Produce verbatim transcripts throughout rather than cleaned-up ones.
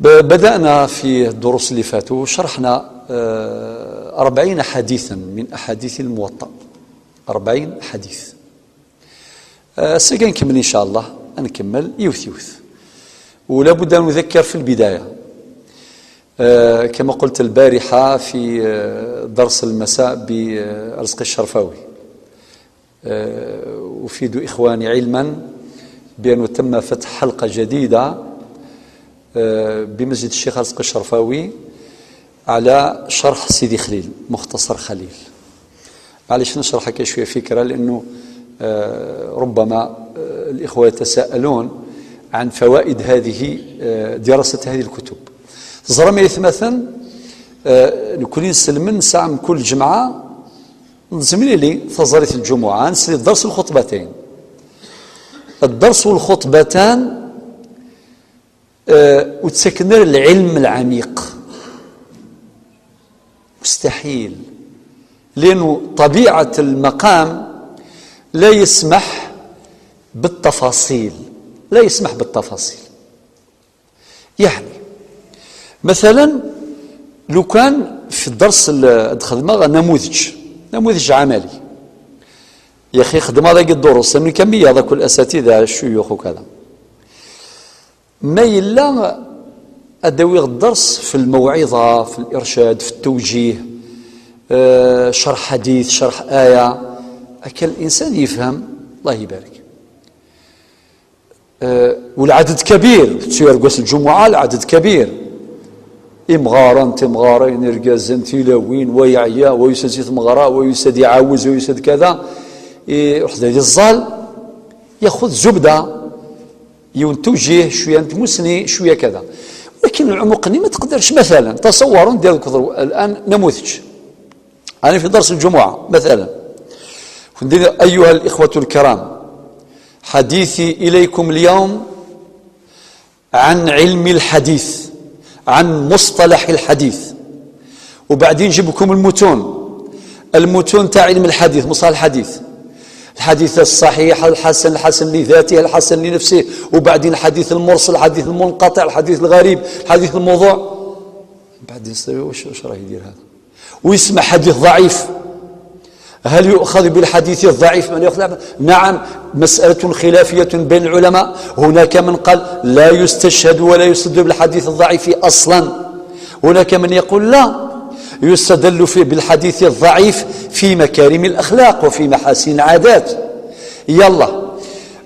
آه، بدأنا في الدروس اللي فاتوا، شرحنا، آه، أربعين حديثا من أحاديث الموطأ. أربعين حديث. آه، سيغا نكمل إن شاء الله، نكمل يوث يوث. ولا بد أن نذكر في البداية، آه، كما قلت البارحة في، آه، درس المساء برزق الشرفاوي، آه، أفيد إخواني علما بأنه تم فتح حلقة جديدة، آه، بمسجد الشيخ رزق الشرفاوي على شرح سيدي خليل، مختصر خليل. معليش نشرح هكا شوية فكرة، لأنه، آه، ربما، آه، الإخوة يتساءلون عن فوائد هذه، آه، دراسة هذه الكتب. زرمي مثلا، آه، نكون نسلم ساعة من كل جمعة، نزملي لي فزريت الجمعة، نسلي الدرس والخطبتين. الدرس والخطبتان، آه، وتسكنر العلم العميق. مستحيل، لأنه طبيعة المقام لا يسمح بالتفاصيل، لا يسمح بالتفاصيل. يعني، مثلا، لو كان في الدرس ال-، خدمة نموذج، نموذج عملي. يا أخي، خدمة ذاك الدروس، من كم هذا كل أساتذة، الشيوخ وكذا. ما يلا أدوي الدرس في الموعظة، في الإرشاد، في التوجيه، آه، شرح حديث، شرح آية، أكل الإنسان يفهم. الله يبارك. آه، والعدد كبير، تسير قوس الجمعة العدد كبير. إمغارا، تمغارين، إرقازا، تلاوين، ويعيا، ويسد مغرا، ويسد يعاوز، ويسد كذا. إيه، واحد هذه الزال ياخذ زبدة، يون توجيه، شوية نتمسني، شوية كذا. لكن العمق اللي ما تقدرش، مثلا، تصوروا، ندير لكم الآن نموذج. أنا في درس الجمعة، مثلا، كنت أيها الإخوة الكرام، حديثي إليكم اليوم عن علم الحديث، عن مصطلح الحديث، وبعدين نجيب لكم المتون، المتون تاع علم الحديث، مصطلح الحديث، الحديث الصحيح، الحسن، الحسن لذاته، الحسن لنفسه، وبعدين الحديث المرسل، الحديث المنقطع، الحديث الغريب، الحديث الموضوع. بعدين، واش، واش راه يدير هذا؟ ويسمى حديث ضعيف. هل يؤخذ بالحديث الضعيف؟ من يأخذ؟ نعم، مسألة خلافية بين العلماء. هناك من قال لا يستشهد ولا يستدل بالحديث الضعيف أصلا، هناك من يقول لا، يستدل في، بالحديث الضعيف في مكارم الأخلاق وفي محاسن العادات. يلا،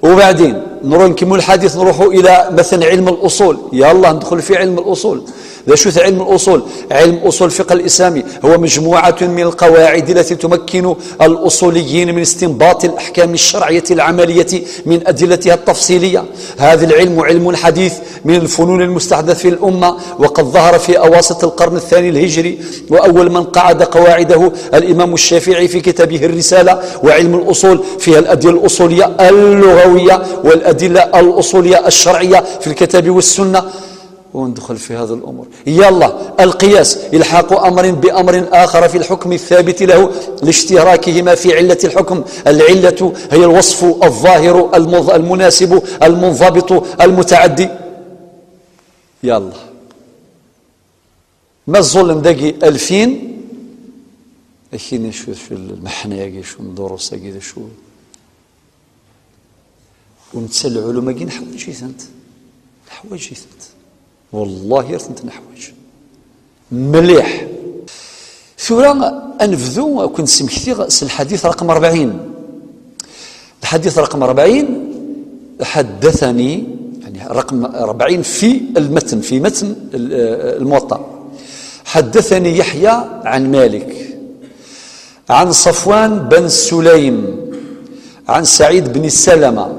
وبعدين نروح نكمل الحديث، نروحوا إلى مثلا علم الأصول. يلا ندخل في علم الأصول. ذا شو علم الأصول؟ علم أصول الفقه الإسلامي هو مجموعة من القواعد التي تمكن الأصوليين من استنباط الأحكام الشرعية العملية من أدلتها التفصيلية. هذا العلم علم حديث من الفنون المستحدث في الأمة، وقد ظهر في أواسط القرن الثاني الهجري، وأول من قعد قواعده الإمام الشافعي في كتابه الرسالة. وعلم الأصول فيها الأدلة الأصولية اللغوية والأدلة الأصولية الشرعية في الكتاب والسنة. وندخل في هذا الأمر. يلا، القياس: إلحاق أمر بأمر آخر في الحكم الثابت له لاشتراكهما في علة الحكم. العلة هي الوصف الظاهر المض-، المناسب، المنضبط، المتعدي. يلا. ما الظلم داكي ألفين؟ أكيني شو، شو المحنة ياكي، شو الدروس ياكي، شو؟ ونتسى العلوم ياكي نحوج يثنت. نحوج يثنت. والله يرثنت نحوج. مليح. ثورة أنفذو كنت سمكتي الحديث رقم أربعين. الحديث رقم أربعين: حدثني، يعني رقم أربعين في المتن، في متن ال-، آه، الموطأ. حدثني يحيى عن مالك عن صفوان بن سليم عن سعيد بن سلمة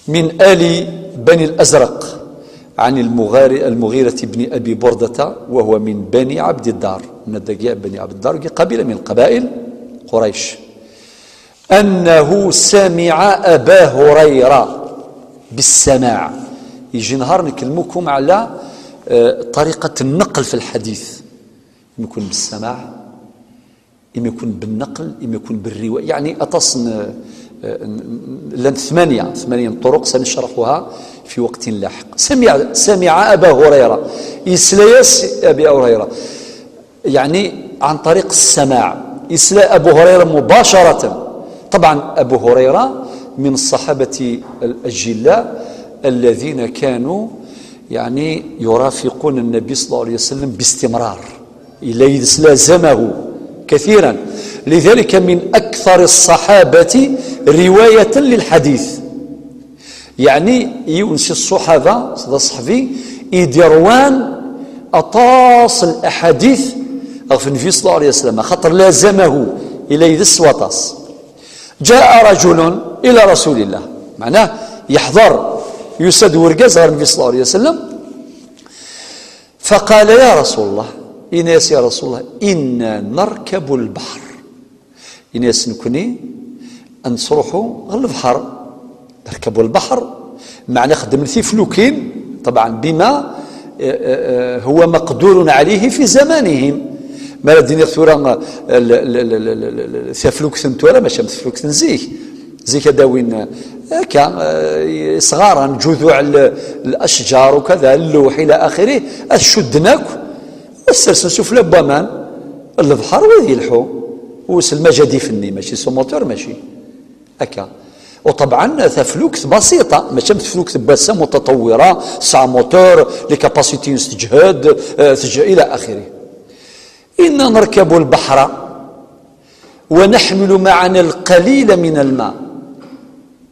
من آل بني الأزرق عن المغار-، المغيرة بن أبي بردة، وهو من بني عبد الدار، من الدقيع بني عبد الدار، قبيلة من قبائل قريش. أنه سمع أبا هريرة بالسماع. يجي نهار نكلمكم على، آه، طريقة النقل في الحديث، يكون بالسماع، يكون بالنقل، يكون بالرواية، يعني أتصن، آه، لان ثمانية، ثمانية طرق سنشرحها في وقت لاحق. سمع، سمع أبا هريرة، يسليس أبي هريرة، يعني عن طريق السماع، يسلى أبو هريرة مباشرة. طبعا أبو هريرة من الصحابة الأجلاء الذين كانوا يعني يرافقون النبي صلى الله عليه وسلم باستمرار، إلى يسلى زمه كثيرا، لذلك من أكثر الصحابة رواية للحديث. يعني يونس الصحابة، هذا الصحفي يديروان أطاس الأحاديث غف النبي صلى الله عليه وسلم، خاطر لازمه إلى يدس وطاس. جاء رجل إلى رسول الله، معناه يحضر، يسد ورقاز غير النبي صلى الله عليه وسلم، فقال: يا رسول الله، إناس يا رسول الله، إنا نركب البحر. إناس نكني أن تروحوا غير البحر، نركبوا البحر، معنى خدم في فلوكين، طبعا بما آه، آه، آه، هو مقدور عليه في زمانهم. ما لا دينيغ ثورة، آه، ال- ال- ال- ال- ال- ال- ال- تفلوكت نتورا، ماشي تفلوكت نزيك. زيك داوين، آه، هكا، آه، صغارا، جذوع ال- الأشجار وكذا، اللوح إلى آخره، الشدناك، والسرس سفلى بوامان، البحر ويلحو، وسلمى جديف الني، ماشي سوموتور، ماشي. هكا. وطبعا تفلوكت بسيطة، ماشي تفلوكت بس متطورة، سا موتور، لي كاباسيتي تجهد، آه، تج-، إلى آخره. إنا نركب البحر ونحمل معنا القليل من الماء.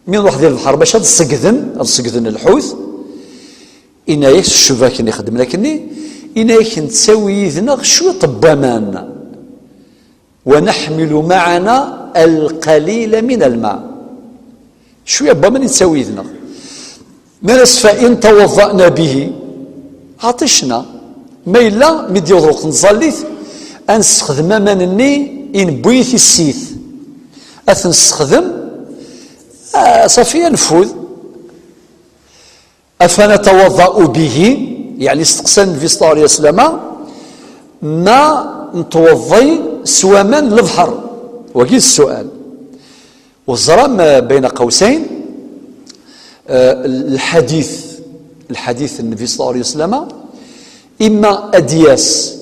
من واحد البحر باش هاد السقدن، السقدن الحوت، إنا ياك الشباك اللي خدم لك إني، إنا ياك نتساوي يدنا شوية طبامان. ونحمل معنا القليل من الماء. شوية بوامان يتساوي يدنا. نرس فإن توضأنا به عطشنا. ما إلا مدي يضرق نزليت، أنستخدم أمان الني إن بويت السيث. أثنستخدم، آه، صافي نفوذ. أفنتوضأ به؟ يعني استقسى النبي صلى الله عليه وسلم ما نتوضي سوى من البحر. وكي السؤال. وزرا ما بين قوسين، آه، الحديث، الحديث النبي صلى الله عليه وسلم إما أدياس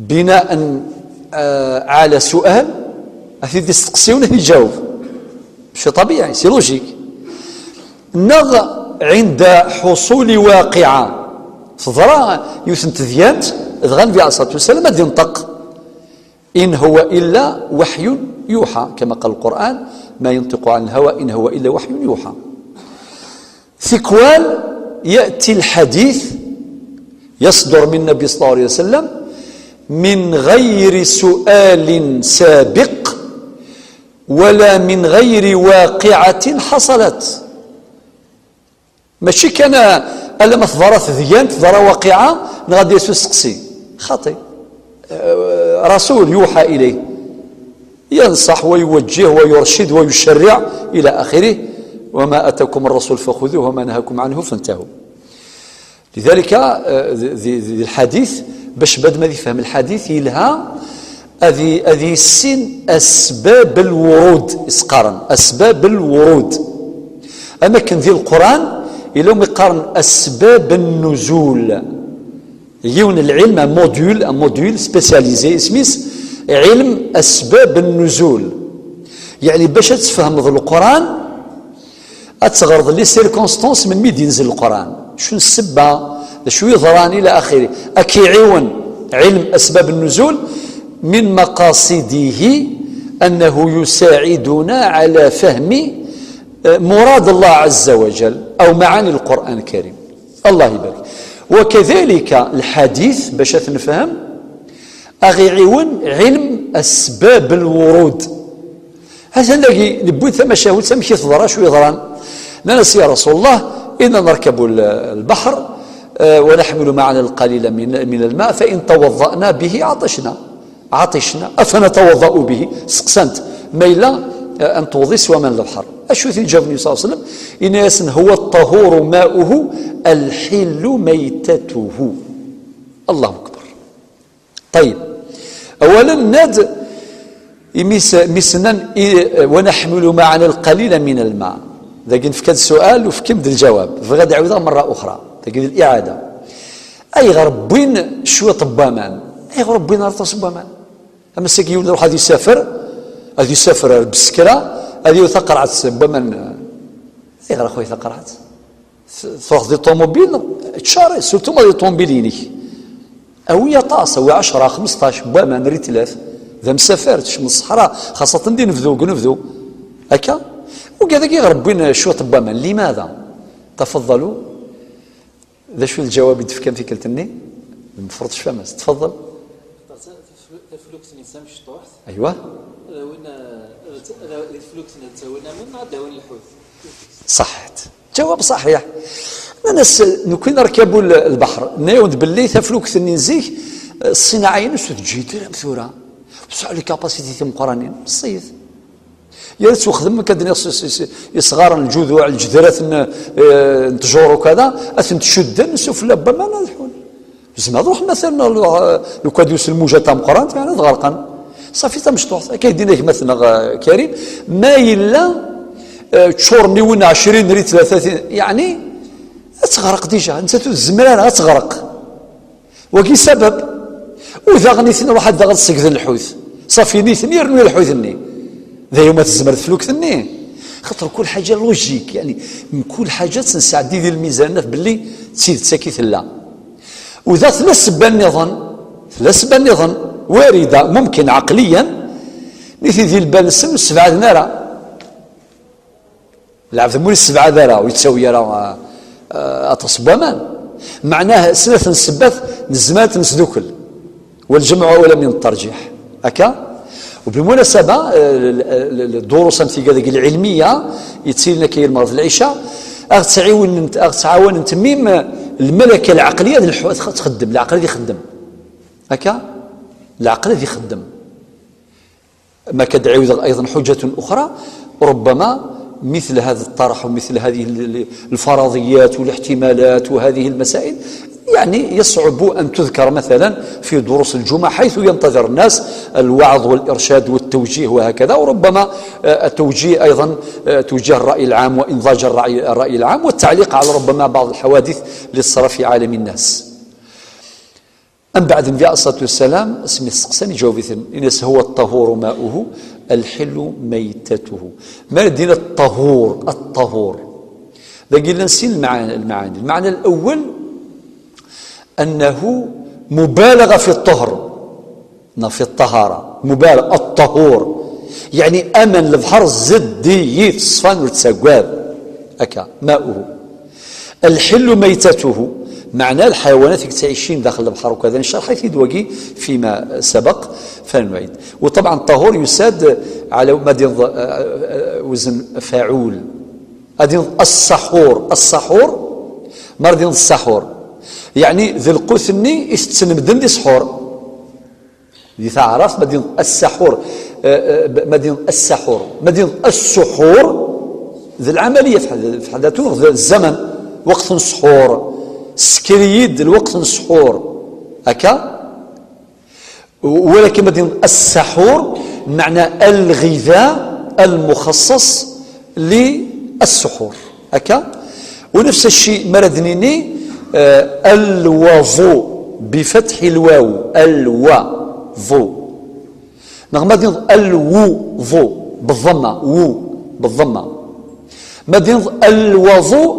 بناء، آه، على سؤال، أثي دي ستقسيون يجاوب. شيء طبيعي، سي لوجيك. نغ عند حصول واقعة. تضرى يوثن تذيانت، إذ غنبي عليه الصلاة والسلام ما ينطق. إن هو إلا وحي يوحى، كما قال القرآن: ما ينطق عن الهوى إن هو إلا وحي يوحى. ثكوال يأتي الحديث يصدر من النبي صلى الله عليه وسلم من غير سؤال سابق ولا من غير واقعة حصلت. ماشي كان ألا ما تضرت ذيان، تضرى واقعة، نغادي يسوس سقسي. خاطي. آه، رسول يوحى إليه. ينصح ويوجه ويرشد ويشرع إلى آخره. وما آتاكم الرسول فخذوه وما نهاكم عنه فانتهوا. لذلك، آه، ذي، ذي، ذي الحديث، باش بعد ما يفهم الحديث يلها، هذه، هذه السن أسباب الورود، إسقارن، أسباب الورود. أما كان ذي القرآن، إلا هم يقارن أسباب النزول. يون العلم، un module، un module spécialisé، اسميس علم أسباب النزول. يعني باش تفهم القرآن، أتغرض لي سيركونستونس من ميد ينزل القرآن، شو السبة، شو يضران إلى آخره. أكيعيون علم أسباب النزول من مقاصده أنه يساعدنا على فهم، آه، مراد الله عز وجل أو معاني القرآن الكريم. الله يبارك. وكذلك الحديث باش تنفهم أغيعيون علم أسباب الورود. هذا الذي نبوي ثم شاهد ثم كي تضرى شو يضران. ننس يا رسول الله، إنا نركب ال-، البحر، آه، ونحمل معنا القليل من، من الماء، فإن توضأنا به عطشنا. عطشنا، أفنتوضأ به؟ سقسنت. ما إلا، آه، أن توضي سوى من البحر. أشو ثين جاب النبي صلى الله عليه وسلم؟ إن يسن هو الطهور ماؤه الحل ميتته. الله أكبر. طيب. أولا ناد إميس-، ميسنان إي-، ونحمل معنا القليل من الماء. Dagi nefka-d ssual, ufkim-d lǧawab. Bɣiɣ ad ɛiwdeɣ merra uxra. Dagi d liɛada. Ayɣer wwin cwiṭ n waman? Ayɣer wwin aṭas n waman? Amasaki yiwen iruḥ ad isafer, ad isafer ar Bsekra, ad yawi taqerɛet n waman. Ayɣer a xuya taqerɛet? T-, truḥ di ṭumubil, ččar, surtout ma di ṭumubil-inek. Awi aṭas, awi ɛecra, xmesṭac n waman, ritlat. D amsafer, tekcem ṣṣeḥra, xaṣaten di nebdu, deg unebdu. Akka? Ugad-agi ɣer wwin cwiṭ n waman. Limada? Tafeḍḍalu? D acu lǧawab i d-tefkam tikkelt-nni? Lmefruḍ tecfam-as. Tfeḍḍel. Taflukt-nni d tamecṭuḥt. Aywa. Ad awin, eh, ad t-, ad aw-, di teflukt-nni ad ttawin aman, ad d-awin lḥut. Ṣaḥḥet. Ǧawab ṣaḥiḥ. Nnan-as, nekwi nerkabu l-, lbeḥr. Nnan-awen-d belli taflukt-nni n zik, eh, ṣṣinaɛa-ines ur teǧǧi-d ara am tura. Ur tesɛa les capacités timeqqranin. Meṣṣiyet. Yal ttwexdem akka d-nniɣ s, s, s, isɣaren, lǧuduɛ, lǧedrat n, eh, n ttjur ukada, ad ten-tcudden sufella n waman ad ḥun. Zemreɣ ad ruḥen matalan, eh, lukan d-yus lmuja tameqqrant, yeɛni ad ɣerqen. Ṣafi tamecṭuḥt, akka i d-yenna gma-tneɣ, eh, Karim, ma yella, eh, ččuren i win ɛecrin ri tlatatin, yeɛni ad teɣreq dija, nettat ur tezmir ara ad teɣreq. Wagi sabab. U daɣen nitni ruḥ ad daɣen segden lḥut. Ṣafi nitni rnu lḥut-nni. D ayen ma tezmer teflukt-nni. Xaṭer kul ḥaǧa logique, yeɛni, mkul ḥaǧa ad tt-nesɛeddi di lmizan, naf belli d tidet akka i tella. U da tella ssebba nniḍen, tella ssebba nniḍen, warida, mumkin, ɛeqliyan, nitni di lbal-nsen ur ssebɛaden ara. Lɛebd ma ur yessebɛad ara, ur yettawi ara, ah, ah, aṭas n waman. Meɛnah snat n ssebbat nezmer ad t-nesdukel. والجمع أولى من الترجيح. Akka? وبالمناسبة, eh, l-, l-, l-, ddurus am tiga deg lɛilmiya, yettilin akka yal merra d lɛica, ad ɣ-ttɛiwinent, ad ɣ-ttɛawanent mim lmalaka lɛeqliya ad nḥu-, ad txeddem, lɛeql ad ixeddem. Akka? Lɛeql ad ixeddem. ما كدعيوذ أيضا حجة أخرى، ربما مثل هذا الطرح ومثل هذه ال-، ال-، الفرضيات والاحتمالات وهذه المسائل، يعني، يصعب أن تذكر مثلا في دروس الجمعة، حيث ينتظر الناس الوعظ والإرشاد والتوجيه وهكذا، وربما، آه، التوجيه أيضا، آه، توجيه الرأي العام وإنضاج الرأي، الرأي العام والتعليق على ربما بعض الحوادث اللي تصرى في عالم الناس. Mbeɛd Nnbi ɛalayhi ṣṣalatu wassalam, asmi t-steqsan, iǧaweb-iten, ini-as: هو الطهور ماؤه الحل ميتته. Ma ara d-nini ṭṭahur, ṭṭahur. Dagi llan sin lmaɛani, lmaɛani. Lmaɛna lawwal, أنه مبالغة في الطهر، neɣ في الطهارة. Mubalaɣa, ṭṭahur. Yeɛni aman n lebḥer zeddigit, ṣfan, ur ttagad. Akka, ماؤه. الحل ميتته، meɛna lḥayawanat i yettɛicin daxel lebḥer ukada, nccerḥ-it-id wagi فيما سبق, فنعيد. وطبعا الطهور يساد على ما دين ض-, آه، آه، وزن فاعول. Ad yenḍ السحور، السحور, ma ad yenḍ السحور. Yeɛni d lqut-nni i tetten medden di ṣḥur. Di taɛrabt, ma d-yenḍ السحور, eh, eh, ma d-yenḍ السحور, ma d-yenḍ السحور, d lɛamaliya fi ḥedd, fi ḥedd ذاته, d zzman, lweqt n ṣṣḥur, ssker-iyi-d lweqt n ṣṣḥur, akka? Walakin ma d-yenḍ السحور, meɛna الغذاء المخصص للسحور. Akka? ونفس الشيء ma ara d-nini, eh, الوضوء بفتح الواو, الوضوء. Neɣ ma d-yenḍ الوضوء بالضمة, wu, بالضمة. Ma d-yenḍ الوضوء,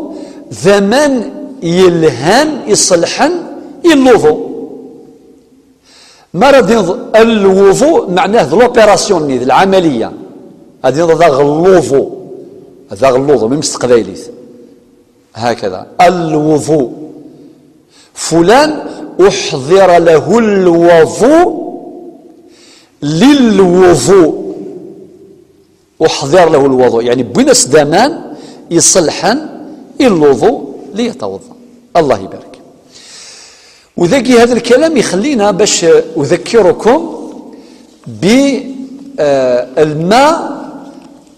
d aman yelhan, iṣelḥen i lwuḍu. Ma ara d-yenḍ الوضوء, meɛnah d l'opération-nni, d lɛamaliya. Ad yenḍ ad aɣ lluḍu, ad aɣ lluḍu, même s teqbaylit. هكذا. الوضوء. فلان أحضر له الوضوء للوضوء. أحضر له الوضوء, yeɛni wwin-as-d aman iṣelḥen i lluḍu ليتوضأ. الله يبارك. U dagi هذا الكلام يخلينا باش أذكركم ب, eh, الماء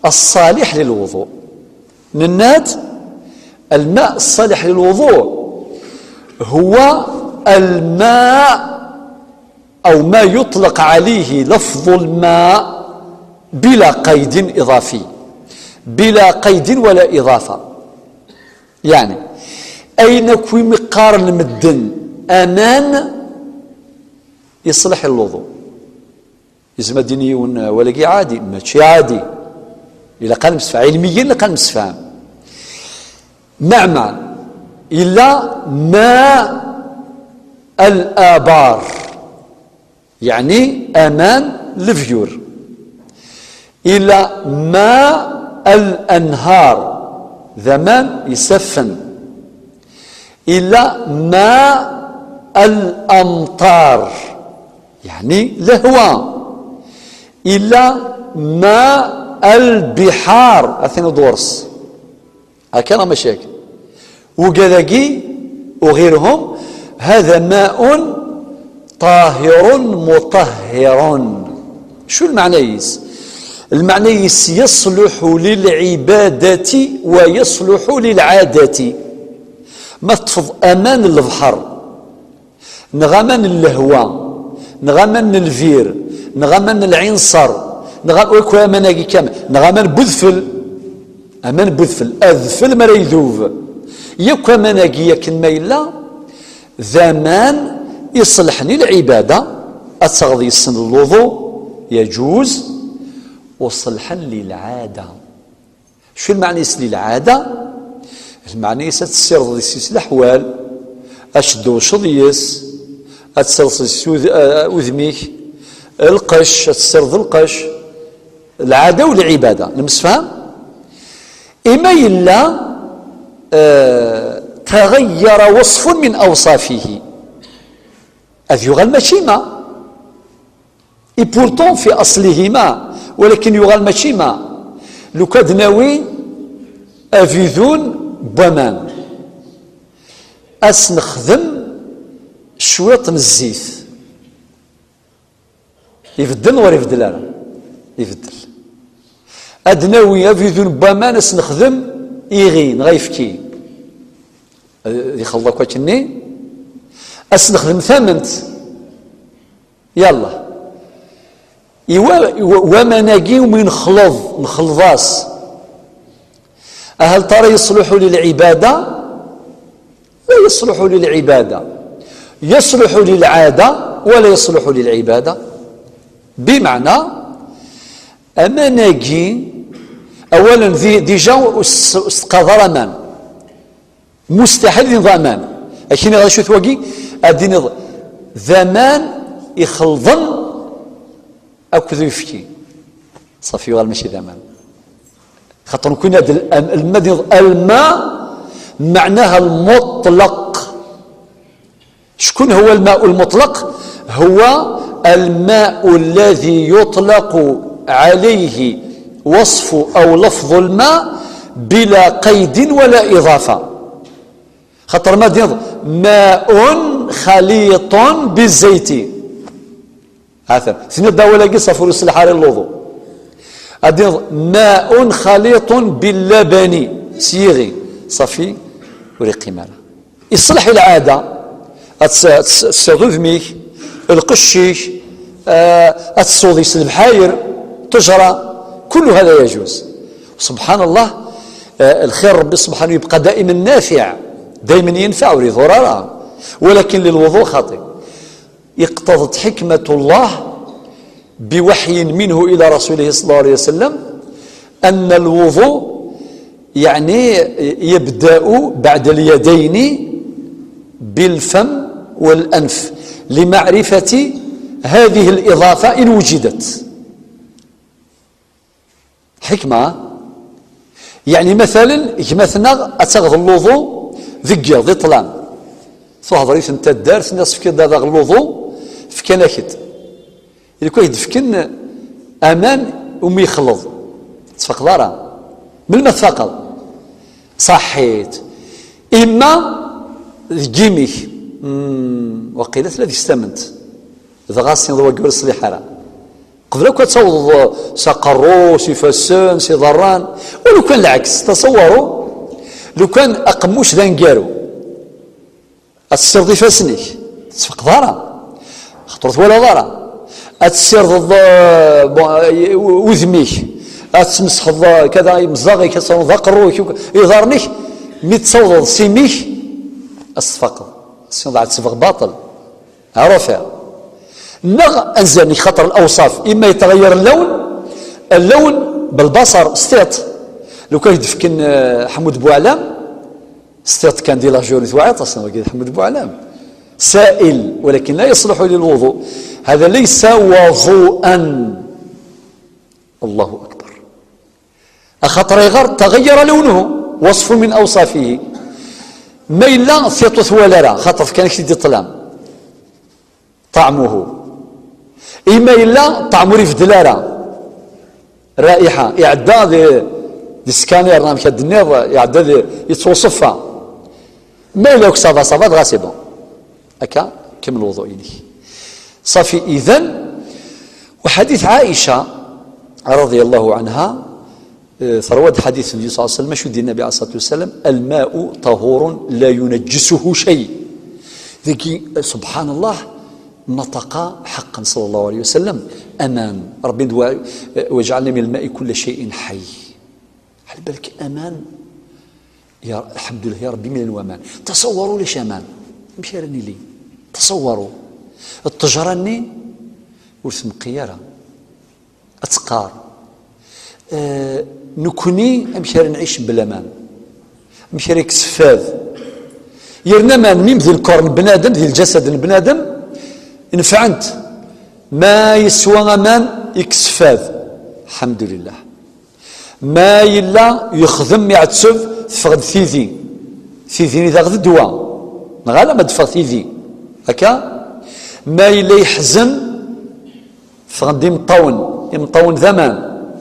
الصالح للوضوء. Nenna-d, الماء الصالح للوضوء هو الماء أو ما يطلق عليه لفظ الماء بلا قيد إضافي. بلا قيد ولا إضافة. يعني، أين كوي مقار المدن أمان يصلح اللوضو؟ يزم الدين يون ولقي عادي، ماشي عادي. إلا قال مسفى علميا، إلا قال مسفى مع مع إلا ما الآبار، يعني أمان لفيور، إلا ما الأنهار، ذمان يسفن، إلا ما الأمطار، يعني لهوا، إلا ما البحار، أثنى دورس. هكذا مشاكل. وكذاكي وغيرهم، هذا ماء طاهر مطهر. شو المعنى يس؟ المعنى يس يصلح للعبادة ويصلح للعادة. ما تفض أمان البحر، نغمان اللهوة، نغمان الفير، نغمان العنصر، نغمان ويكو أمان أكي كامل، نغمان بذفل، أمان بذفل، أذفل ما يذوب. يكو أمان أكي يكن ما إلا ذمان يصلحني العبادة، أتغضي السن الوضوء يجوز، وصلحا للعادة. شو المعنى يس للعادة؟ المعنى يس تسيرض يس الأحوال، أش دوشض يس، أتسلص يس وذ-، آه، وذميك، القش، أتسيرض القش، العادة والعبادة، نمسفهم؟ إما إلا، آه، تغير وصف من أوصافه. أذ يغل ماشي ما. إي بورتون في أصلهما، ولكن يغال ماشي ما. لو كاد ناوي أفيذون بوامان، أسنخدم شويط من الزيت. يبدل ولا يبدل؟ أنا يبدل. أدناوي أفيذون بوامان، أسنخدم إيغين غيفكي. يخلط كواتشني. أسنخدم ثامنت. يلا. إوا، إوا، ومناقي ومن خلظ، نخلظاس. أهل ترى يصلح للعبادة؟ لا يصلح للعبادة. يصلح للعادة ولا يصلح للعبادة. بمعنى، أماناقي، أولا ذي، ديجا أس-، أستقاذر أمان. مستحيل ينظى أمان. أكيني غادي شو ثواقي؟ أديني ذ-، ذمان يخلظن أكو ذو يفكي. صافي، يغال ماشي ذمان. خاطر نكون هاد ال-، الم-، الماء ينظ-، الماء معناها المطلق. شكون هو الماء المطلق؟ هو الماء الذي يطلق عليه وصف أو لفظ الماء بلا قيد ولا إضافة. خاطر ما ديض ماء خليط بالزيت. هذا ثني داولا قصة فروس الحرير اللوضو. أديض ماء خليط باللبن سيغي صافي وريقي مالا. يصلح العادة، أتس-، أتس-، أتسرد ذميك، القشيك، آه، أتسوضي البحاير، تجرى، كل هذا يجوز. سبحان الله، آه، الخير ربي سبحانه يبقى دائما نافع، دائما ينفع ولا ضرر، ولكن للوضوء خاطئ. اقتضت حكمة الله بوحي منه إلى رسوله صلى الله عليه وسلم أن الوضوء، يعني، يبدأ بعد اليدين بالفم والأنف لمعرفة هذه الإضافة إن وجدت. حكمة. يعني مثلا، جماثنا أتغذ اللوضو ذقيا ذي طلام. ثو هضريت انت الدار، ثنا صفكي دا ذا اللوضو، فكان أكد. إذا كنت فكن أمان أمي يخلط. تفق ضارا. من ما تفقد؟ صحيت. إما ذقيميك. مم، وقيلت الذي استمنت. ذغاسين ذو قبل الصليحة. قبل أكو تصوض ساقروس، يفسن، سيضران. ولو كان العكس، تصوروا، لو كان أقموش ذا نقارو، أتسيرض يفاسنك، تفق ضارا، خطرت ولا ضارا. أتسيرض، آه، وذميك، Ad tmesḥeḍ kada imẓaɣ-ik, ad tɛawneḍ aqerru-k, iḍarren-ik, mi tessawḍeḍ s imi-k, ad s-tfaqeḍ. Sinon ad teffeɣ baṭel. Ɛrufiɣ. Neɣ anzan-ik xaṭer lawṣaf, ima yettɣayyar llawn, llawn belbaṣar s tiṭ. Lukan k-d-fken, eh, Ḥmud Buɛlam, s tiṭ kan di la journée twaɛiḍ-as, wagi d Ḥmud Buɛlam. سائل، ولكن لا يصلح للوضوء. هذا ليس وضوءا. الله أكبر. Axaṭer ayɣer? تغير لونه، وصف من أوصافه. Ma yella tiṭ ur twala ara, xaṭer fkan-ak-t-id di ṭṭlam. طعمه. Ima yella ṭṭɛem ur ibeddel ara. الرائحة. Iɛedda di, di scanner, neɣ amek ad d-tenniḍ, iɛedda di, yettwaṣeffa. Ma yella akk ça va, ça va, dɣa c'est bon. Akka, kemmel lwuḍu-inek. صافي، إذن، وحديث عائشة رضي الله عنها، eh, terwa-d ḥadit n Nnbi ṣalla Llahu ɛalayhi wa sallam, acu d-yenna Nnbi ɛalayhi ṣṣalatu wa ssalam: الماء طهور لا ينجسه شيء. Dagi, subḥan Llah, نطق حقا صلى الله عليه وسلم. Aman, Ṛebbi d wa-, وجعلنا من الماء كل شيء حي. Ɛla balek aman, ya, lḥemdulillah ya Ṛebbi, mi llan waman. Taṣawwaru ulac aman. Amek ara nili? Taṣawwaru. Ṭṭejra-nni ur tmeqqi ara. Ad teqqar: "Eh, nekkni amek ara nɛic bla aman? Amek ara yekkes fad?" Yerna aman, mim di lkor n bnadem, di lǧasad n bnadem, nefɛent. Ma yeswa aman, yekkes fad. Lḥemdulillah. Ma yella yexdem iɛetteb, teffeɣ-d tidi. Tidi-nni daɣ d ddwa. Neɣ ala ma d-teffeɣ tidi. Akka? Ma yella yeḥzen, ffɣen-d imeṭṭawen. Imeṭṭawen d aman.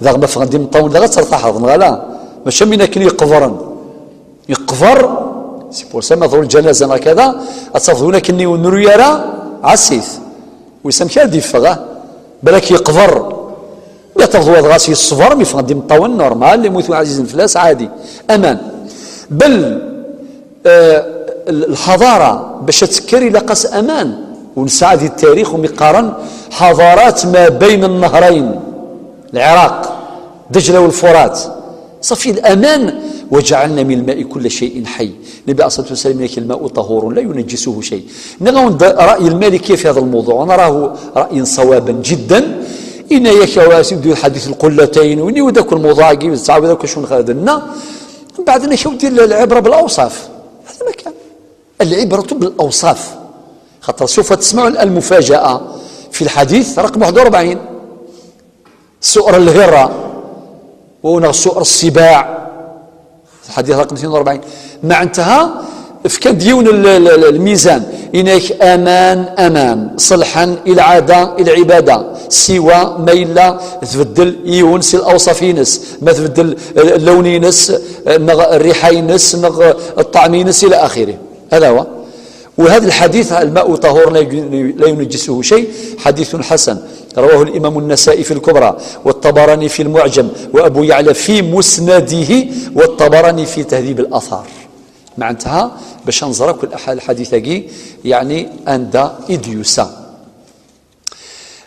Daɣ ma ffɣen-d imeṭṭawen, daɣ ad tertaḥeḍ, neɣ ala? Mačči am win akken yeqbren. Yeqber, c'est pour ça ma tḍul lǧanaza neɣ kada, ad tafeḍ win akken ur nru ara, ɛass-it. Wissen amek ara d-yeffeɣ, ah? Balak yeqber. Mi ad tafeḍ wa dɣa s yeṣber, mi ffɣen-d imeṭṭawen, normal, yemmut win ɛzizen fell-as, ɛadi. Aman. Bel, eh, l-, lḥaḍara, bac ad tekker, ilaq-as aman. U nesɛa di ttarix umi qqaren حضارات ما بين النهرين. Lɛiraq, Dejla u Lfurat. صافي الأمان، وجعلنا من الماء كل شيء حي. النبي عليه الصلاة والسلام يقول: "الماء طهور لا ينجسه شيء". نغاون رأي المالكية في هذا الموضوع، ونراه رأيا صوابا جدا. إن يكاو سيدي حديث القلتين، وإني وذاك الموضوع كي تعاود ذاك شنو خدنا. من بعد نشوف ديال العبرة بالأوصاف. هذا ما كان. العبرة بالأوصاف. خاطر سوف تسمعون المفاجأة في الحديث رقم واحد وأربعين. سؤر الهرة، ونغ سؤر السباع، الحديث رقم اثنين وأربعين. معناتها فكان ديون ال-، ال-، ال-، الميزان، إنك أمان، أمان، صلحا، العادة، العبادة، سوى ما إلا تبدل يونس الأوصاف ينس، ما تبدل اللون ينس، نغ الريحة ينس، نغ الطعم ينس، إلى آخره. هذا هو. وهذا الحديث: "الماء طهور لا يج-، لا ينجسه شيء"، حديث حسن، رواه الإمام النسائي في الكبرى، والطبراني في المعجم، وأبو يعلى في مسنده، والطبراني في تهذيب الآثار. معناتها باش نزرا كل أح-، الحديث هاكي، يعني، أندا إديوسا.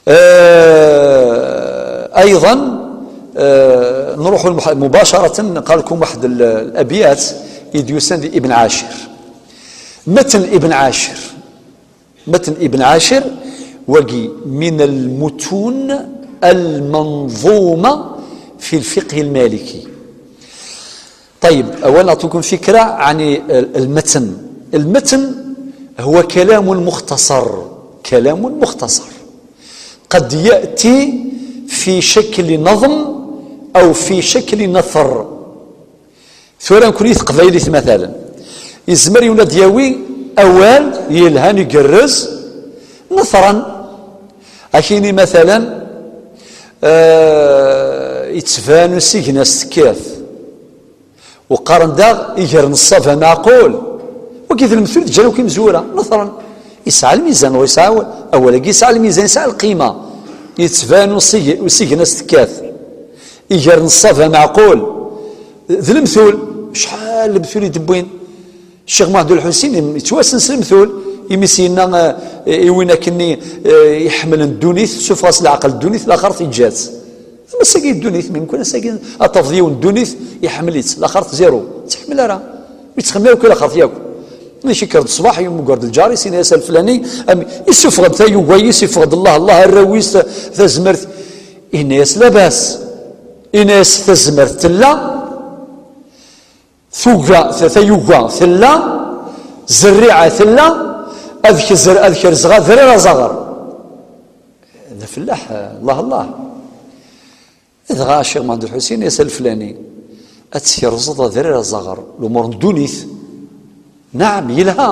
آه، أيضا، آه، نروح المح-، مباشرة نقرأ لكم واحد ال-، الأبيات إديوسان دي ابن عاشر. متن ابن عاشر. متن ابن عاشر وقي من المتون المنظومة في الفقه المالكي. طيب، أولا نعطيكم فكرة عن المتن. المتن هو كلام مختصر، كلام مختصر قد يأتي في شكل نظم أو في شكل نثر. Tura nekkni teqbaylit مثلا, yezmer yiwen ad d-yawi awal yelhan igerrez, نثرا. Akini مثلا, eh, yettban usigna s tekkat. Uqaren daɣ iger n ṣṣaba meɛqul. Wagi d lemtul ǧǧan akk imezwura, نثرا. Yesɛa lmizan, wa yesɛa awal. Awal-agi yesɛa lmizan, yesɛa lqima. Yettban usig-, usigna s tekkat. Iger n ṣṣaba meɛqul. D lemtul. Acḥal lemtul i d-wwin. Ccix Muḥend Ulḥusin yettwassen s lemtul. Imi s-yenna, eh, i win akkenni, eh, iḥemmlen ddunit, sufeɣ-as leɛqel ddunit, laxert iǧǧa-tt. Am ass-agi n ddunit, mi mkun ass-agi ad tafeḍ yiwen n ddunit iḥemmel-itt, laxert zéro, ur tt-iḥemmel ara, ur yettxemmim akk i laxert yakk. Nek yekker-d ṣṣbeḥ, yemmuger-d lǧar-is, yenna-yas: "A leflani, am-, issufeɣ-d tayuga-is, issufeɣ-d Allah, Allah, arraw-is, ta-, tazmert." Yenna-yas: "Labas." Yenna-yas: "Tazmert tella, tuga, ta-, tayuga tella, zerriɛa tella, ad kezr-, ad kerzeɣ adrar azaɣer." D afellaḥ, Allah, Allah. Dɣa Ccix Muḥend Lḥusin yenna-yas: "A leflani, ad tkerzeḍ adrar azaɣer, lumuṛ n ddunit, naɛam, yelha.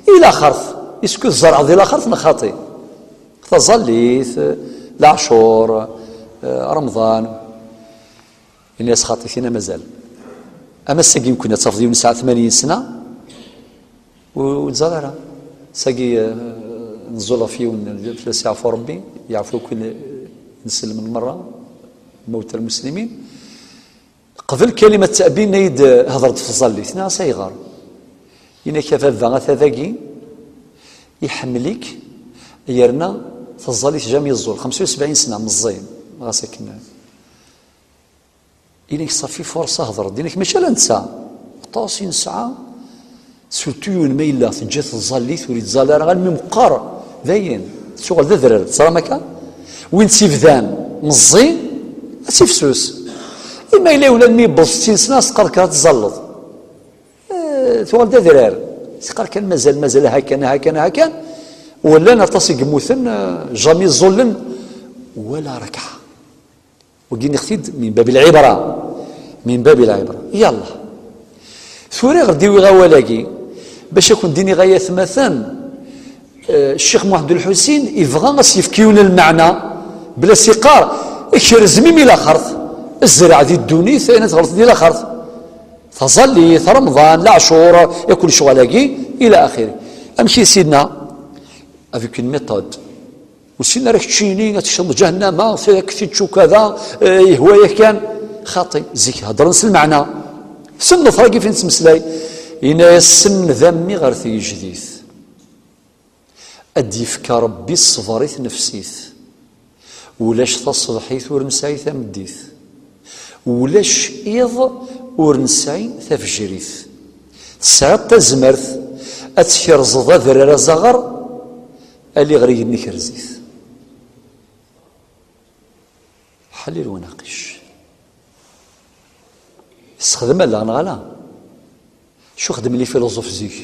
I laxert, isku tzerɛeḍ di laxert neɣ xaṭi? Taẓallit, leɛcur, eh, remḍan." Yenna-yas: "Xaṭi, tina mazal. Am ass-agi mkun ad tafeḍ yiwen yesɛa tmanyin sna, ur, ur tẓal ara." Sagi, eh, nẓul ɣef yiwen, fell-as yeɛfu Rebbi, yeɛfu akk i nsellem n merra, mawta lmuslimin. Qbel kalima ttɛebbin, yenna-yi-d: "Hder-d f tẓallit." Nniɣ-as: "Ayɣer?" Yenna-k: "A baba, ata dagi, iḥemmel-ik, yerna taẓallit jamais yeẓẓul, xemsa u sebɛin sna, meẓẓi." Ɣas akken. Yenna-k: "Ṣafi, furṣa, hder-d." Yenna-k: "Mačči ala netta, aṭas i nesɛa, surtout yiwen ma yella teǧǧa-t tẓallit, ur yettẓalli ara, almi meqqer, dayen, tettuɣal d adrar, teẓram akka? Win tt-ibdan meẓẓi, ad tt-ifsus. I ma yella yiwen almi yewweḍ settin sna, as-teqqar-k ad tẓalleḍ. Eh, tuɣal d adrar. Teqqar kan mazal, mazal, aha kan, aha kan, aha kan." Wallan aṭas i yemmuten, eh, jamais ẓẓullen wala rekɛa. Wagi nniɣ-t-id min babi lɛibra, min babi lɛibra. Yalla. Tura ɣer d-iwiɣ awal-agi, bac ad kent-d-iniɣ ay atmaten, eh, Ccix Muḥend Lḥusin ibɣa ad s-yefk yiwen n lmeɛna, bla s-iqqar: "Krez-m imi laxert, zreɛ di ddunit ayen ad tɣelṭeḍ di laxert. Taẓallit, Remḍan, leɛcur, yakk lecɣal-agi, ila axiri." Amek i Sidna? Avec une méthode. Ur ssinen ara keččini ad tekcmeḍ ǧahennama, tura ad k-tečč ukada, eh, yehwa-yak kan. Xaṭi, zik heddren s lmeɛna. Send leḍrag i fin tettmeslay. Yenna-yas: "Send a mmi ɣer tgejdit. Ad d-yefk Rebbi ṣṣber i tnefsit. Ulac taṣebḥit ur nesɛi tameddit. Ulac iḍ ur nesɛi tafejrit. Tesɛiḍ tazmert ad tkerzeḍ adrar azaɣer, ali ɣer igenni, kerz-it." Ḥlil wenaqec. Yessexdem allaɣ neɣ ala? Acu xedmen les philosophes zik?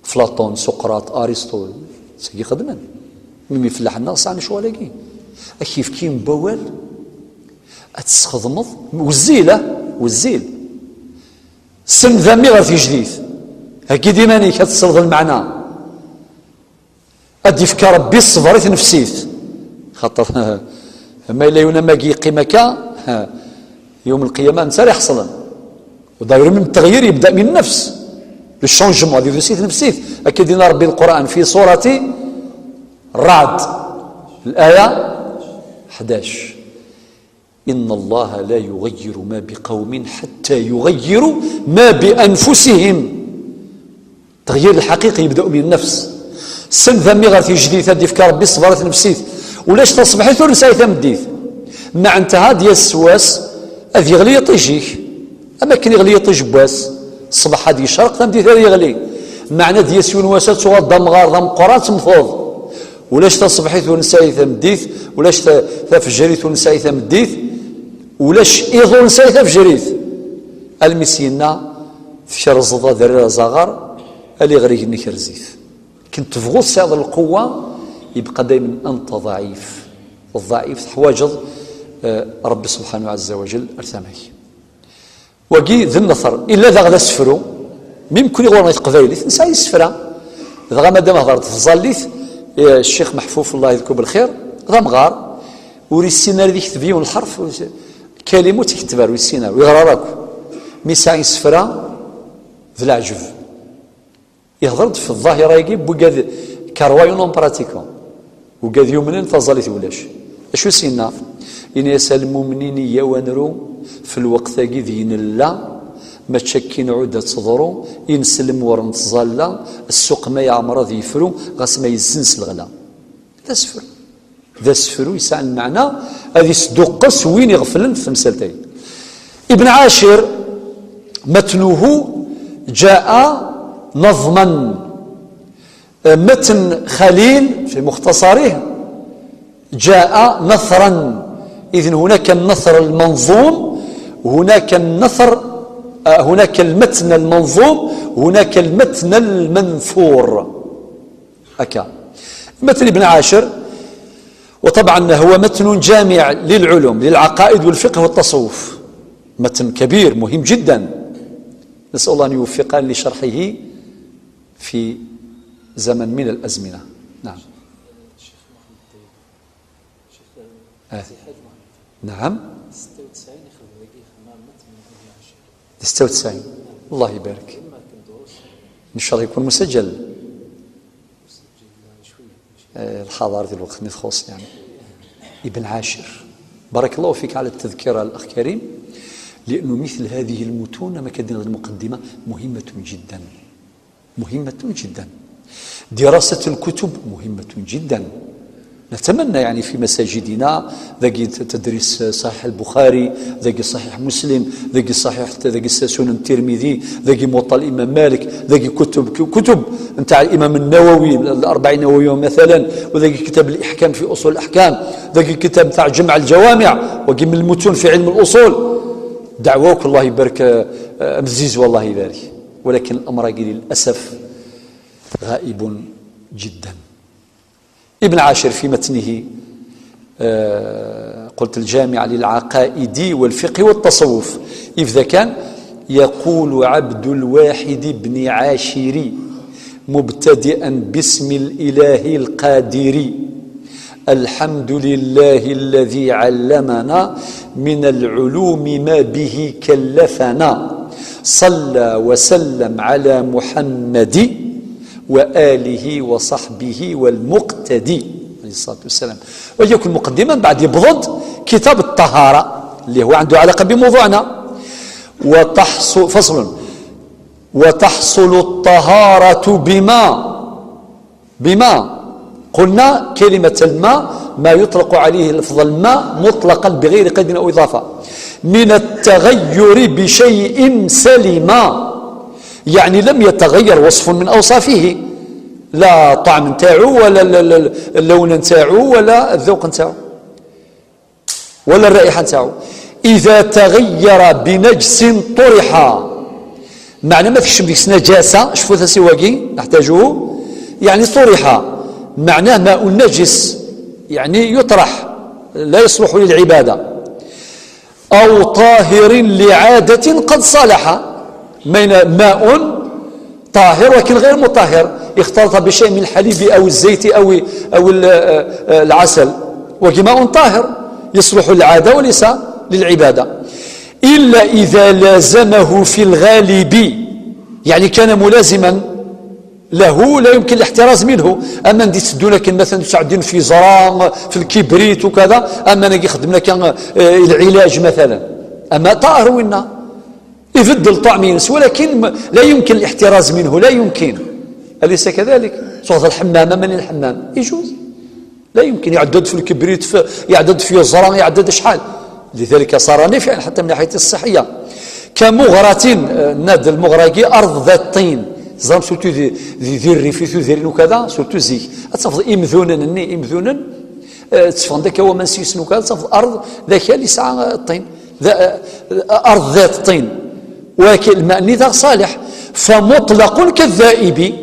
Platon, Suqrat, Aristotle, sagi xedmen. Mi ifellaḥen-nneɣ sɛan lecɣal-agi. Ad k-yefk yiwen n wawal, ad tesxedmeḍ, wezzil, ah, wezzil. Send a mmi ɣer tgejdit. Heggi-d iman-ik, ad tesleḍ lmeɛna. Ad d-yefk Rebbi ṣṣber i tnefsit. Xaṭer, ma yella yiwen am wagi yeqqim akka, yum lqiyama netta ara iḥeṣlen. D'ailleurs, même التغيير يبدأ من النفس. Le changement, ad yebdu si tnefsit. Akka i d-yenna Rebbi Lqur'an, في سورة الرعد, الآية حداش. إن الله لا يغير ما بقوم حتى يغيروا ما بأنفسهم. التغيير الحقيقي يبدأ من النفس. Send a mmi ɣer tgejdit, ad d-yefk Rebbi ṣṣber i tnefsit. Ulac taṣebḥit ur nesɛi tameddit. Meɛntaha ad d-yas wass, ad yeɣli yiṭij-ik. Am akken yeɣli yiṭij n wass, ṣṣbeḥ ad yecreq, tameddit ad yeɣli. Meɛna ad d-yas yiwen wass ad tuɣaleḍ d amɣar, d ameqqran, ad temmteḍ. Ulac taṣebḥit ur nesɛi tameddit, ulac ta-, tafejrit ur nesɛi tameddit, ulac iḍ ur nesɛi tafejrit. Almi s-yenna: "Tkerzeḍ adrar azaɣar, ali ɣer igenni, kerz-it." Akken tebɣuḍ tesɛiḍ lqewwa, yebqa daymen anta ḍɛif. Ḍɛif, teḥwaǧeḍ, eh, Rebbi subḥanahu ɛazza wa jell ar tama-k. Wagi d nneṭer. Illa daɣ d asefru. Mi mkul ɣur-neɣ i teqbaylit, nesɛa isefra. Dɣa madam hder-d tẓallit, eh, Ccix Meḥfuf, Allah yedku belxir, d amɣar, ur yessin ara ad yekteb yiwen lḥerf, ur yessin, kalima ur tt-iketteb ara, ur yessin ara, ur yeɣra ara akk. Mi yesɛa isefra, d leɛǧeb. Ihḍer-d f ḍḍahira-agi n wigad, croyant en pratiquant. Wigad yumnen taẓallit ulac. Acu s-yenna? Yenna-yas: "A lmumnin, iyyaw ad nru f lweqt-agi deg nella, mačči akkin ɛud ad teḍru, ineslem ur nettẓalla, ssuq ma yeɛmer ad yefru, ɣas ma yezzen s leɣla." D asefru. D asefru yesɛan lmeɛna, ad isduqqes win iɣeflen ɣef temsalt-agi. Ibn Ɛacir, matnuhu ǧa'a naḍman. Matn Xalil, fi muxtasarih, ǧa'a nathran. Idn hunaka nnathar lmanḍum, hunaka nnathar, hunaka lmatn lmanḍum, hunaka lmatn lmanthur. Akka. Matn Ibn Ɛacir, وطبعا هو متن جامع للعلوم، للعقائد والفقه والتصوف. متن كبير مهم جدا. نسأل الله أن يوفقنا لشرحه في زمن من الأزمنة. نعم. آه. نعم. ستة وتسعين. الله يبارك. إن شاء الله يكون مسجل. آه، الحضارة ديال الوقت ما تخص، يعني. ابن عاشر. بارك الله فيك على التذكرة الأخ كريم، لأنه مثل هذه المتون ما كدير المقدمة مهمة جدا، مهمة جدا. دراسة الكتب مهمة جدا. نتمنى يعني في مساجدنا ذاكي تدريس صحيح البخاري، ذاكي صحيح مسلم، ذاكي صحيح، ذاكي سنن الترمذي، ذاكي موطأ الإمام مالك، ذاكي كتب، كتب نتاع الإمام النووي، الأربعين النووية مثلا، وذاكي كتاب الإحكام في أصول الأحكام، ذاكي كتاب نتاع جمع الجوامع، وكي من المتون في علم الأصول. دعووك الله يبارك، آه، مزيز والله يبارك. ولكن الأمر للأسف غائب جدا. ابن عاشر في متنه، آه، قلت الجامع للعقائد والفقه والتصوف، إذا كان يقول عبد الواحد بن عاشر مبتدئا باسم الإله القادر: الحمد لله الذي علمنا من العلوم ما به كلفنا، صلى وسلم على محمد وآله وصحبه والمقتدي عليه الصلاة والسلام. ويكون مقدما بعد يبغض كتاب الطهارة اللي هو عنده علاقة بموضوعنا. وتحصل، فصل: وتحصل الطهارة بما، بما قلنا كلمة الماء ما يطلق عليه لفظ الماء مطلقا بغير قيد أو إضافة، من التغير بشيء سلم، يعني لم يتغير وصف من أوصافه، لا طعم نتاعو ولا ال-، ال-، ال-، اللون نتاعو ولا الذوق نتاعو ولا الرائحة نتاعو. إذا تغير بنجس طرح، معنى ما تكشم ديك النجاسة، شوفوا ثسواقي نحتاجه، يعني طرح، معناه ماء نجس، يعني يطرح، لا يصلح للعبادة. أو طاهر لعادة قد صلح، مين-، ماء طاهر ولكن غير مطهر، اختلط بشيء من الحليب أو الزيت أو، أو ال-، آه، آه، العسل، وهو ماء طاهر يصلح للعادة وليس للعبادة، إلا إذا لازمه في الغالب، يعني كان ملازما له لا يمكن الاحتراز منه. أما ندي تسدونا كان مثلا تسعدين في زرام، في الكبريت وكذا، أما نجي خدمنا كان، آه، العلاج مثلا، أما طاهر وإنا يبدل طعم ينس، ولكن م-، لا يمكن الاحتراز منه، لا يمكن. أليس كذلك؟ صوت الحمامة، من الحمام يجوز، لا يمكن يعدد في الكبريت، في، يعدد في الزرع، يعدد شحال. لذلك صار نافعا حتى من ناحية الصحية. كمغرة، آه، ناد المغرة كي أرض ذات طين. زعما surtout ذي، ذي، ذي الريف، ذي الريف وكذا، surtout زيك. تصفض إمذونن، ني إمذونن، آه، تصفن ذاك هو من سيسن وكذا، تصفض أرض ذاك اللي سعى الطين. ذا-، آه، أرض ذات طين. ولكن الماء ني ذا صالح، فمطلق كالذائب.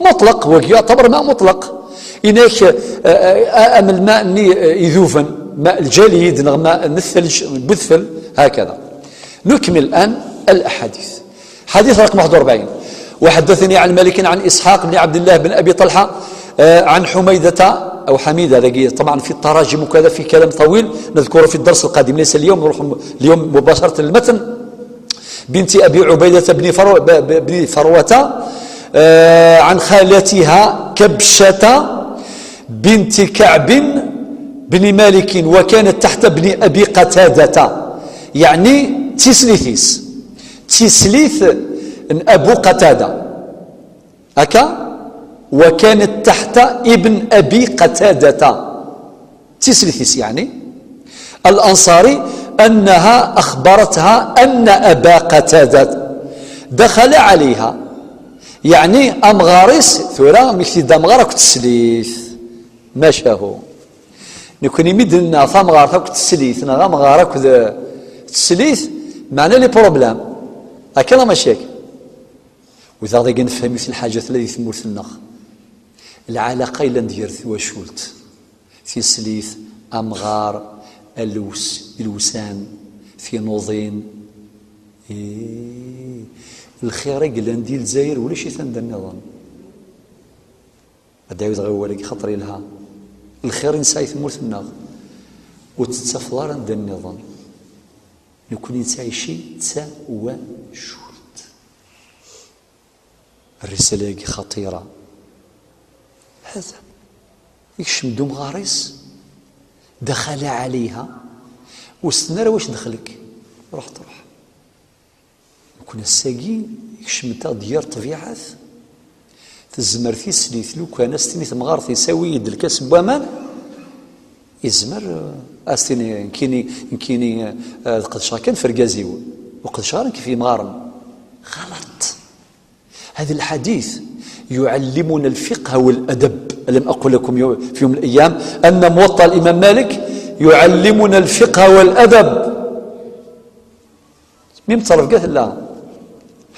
مطلق، هو يعتبر ماء مطلق. إنك، آه، آه، آه، أم الماء ني، آه، يذوبن، ماء الجليد، نغ ماء الثلج، بذفل، هكذا. نكمل الآن الأحاديث. حديث رقم واحد وأربعين: وحدثني عن مالك عن إسحاق بن عبد الله بن أبي طلحة، آه، عن حميدة أو حميدة، ذاكي طبعا في التراجم وكذا في كلام طويل نذكره في الدرس القادم، ليس اليوم، نروح م-، اليوم مباشرة للمتن. بنت أبي عبيدة بن فرو-، ب-، ب-، بن فروة، آه، عن خالتها كبشة بنت كعب بن مالك، وكانت تحت ابن أبي قتادة، يعني تسليثيس، تسليث أبو قتادة. هكا، وكانت تحت ابن أبي قتادة. Tislit-is, yeɛni, Al-Ansari, أنها أخبرتها أن أبا قتادة دخل عليها. Yeɛni, amɣar-is, tura, mi k-t-id amɣar akked teslit. Macahu. Nekni mi d-nenna tamɣart akked teslit, neɣ amɣar akked teslit, meɛna les problèmes. Akka neɣ mačči akka? U daɣ dagi nefhem yiwet n lḥaǧa tella di tmurt-nneɣ. Lɛalaqa yellan d gar twacult, tislit, amɣar, alws, ilwsan, tinuḍin. Ih, lxir i yellan di Lezzayer ulac-it anda nniḍen. Ad d-ɛiwdeɣ awal-agi xaṭer yelha. Lxir i nesɛa i tmurt-nneɣ ur t-tettafeḍ ara anda nniḍen. Nekkni nettɛici d tawacult. Rrisala-agi xaṭira. Hada. Ikcem-d umɣar-is. Daxala ɛaliha. Ur sten ara wac dexlek. Ruḥ truḥ. Nekkni ass-agi ikcem-d-aɣ-d yir ṭṭbiɛat. Tezmer tislit lukan as-tini temɣart-is awi-yi-d lkas n waman. Yezmer, eh, as-tini nekkini, nekkini, eh, ad qedceɣ kan f rgaz-iw. Ur qedceɣ ara nekk f yimɣaren. Xalaṭ. هذا الحديث يعلمنا الفقه والأدب. ألم أقل لكم يو-، في يوم من الأيام أن موطأ الإمام مالك يعلمنا الفقه والأدب؟ Mi mettrebga tella.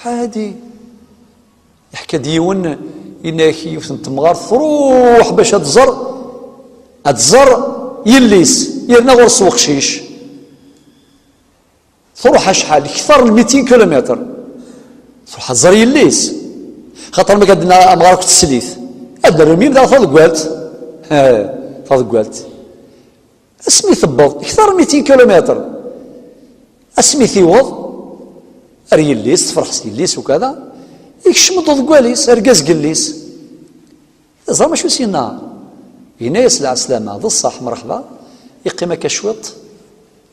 Hadi. Yeḥka-d yiwen, yenna-yak yiwet n temɣart truḥ bac ad tẓer, ad tẓer yelli-s, yerna ɣur-s weqcic. Truḥ acḥal? Kter n mitin kilumitr. Truḥ ad tẓer yelli-s. Xaṭer ma gad-nna amɣar akked teslit. Ad nerr imir daɣ taḍeggalt. Ha, taḍeggalt. Asmi tewweḍ, kter n mitin kilumitr. Asmi tiweḍ, ar yelli-s, tefreḥ s yelli-s ukada, ikcem-d uḍeggal-is, argaz n yelli-s. Teẓram acu s-yenna? Yenna-yas: "Lɛeslama, d ṣṣeḥ, mreḥba." Yeqqim akka cwiṭ.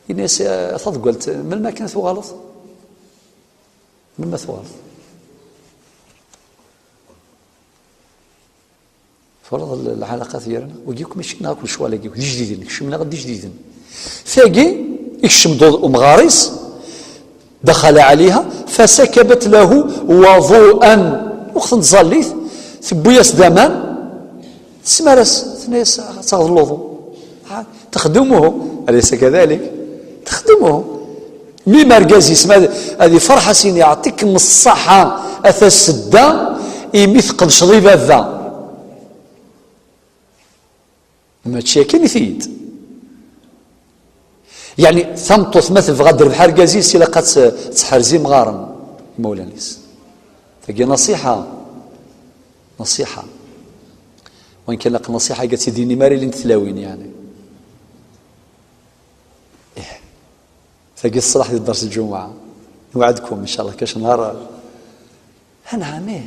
Yenna-yas: "A taḍeggalt, melmi akken ad tuɣaleḍ? Melmi ad tuɣaleḍ?" Twalaḍ l-, lɛalaqat gar-aneɣ? Wagi akk mačči neɣ akk lecɣal-agi, d ijdiden, kecmen-aɣ-d d ijdiden. Tagi, ikcem-d umɣar-is, دخل عليها فسكبت له وضوءا. Waqt n tẓallit, tewwi-yas-d aman, tesmar-as, tenna-yas: "Ad taɣeḍ luḍu." Ha, تخدمه، أليس كذلك؟ تخدمه. Mi ma argaz-is, ma ad, ad ifreḥ, as-yini: "Yeɛṭikem ṣṣaḥa a tasedda, imi tqedceḍ i baba." Mačči akken i t-id. Yeɛni, tameṭṭut ma tebɣa ad d-terbeḥ argaz-is, ilaq ad tt-, teḥrez imɣaren imawlan-is. Tagi naṣiḥa. Naṣiḥa. Wayen kan, ilaq naṣiḥa-agi ad tt-id-yini mi ara ilint tlawin, yeɛni. Ih. Tagi teṣlaḥ di dders lǧumuɛa. Newɛedkum, ncallah, kac nhar. Anɛam, ih.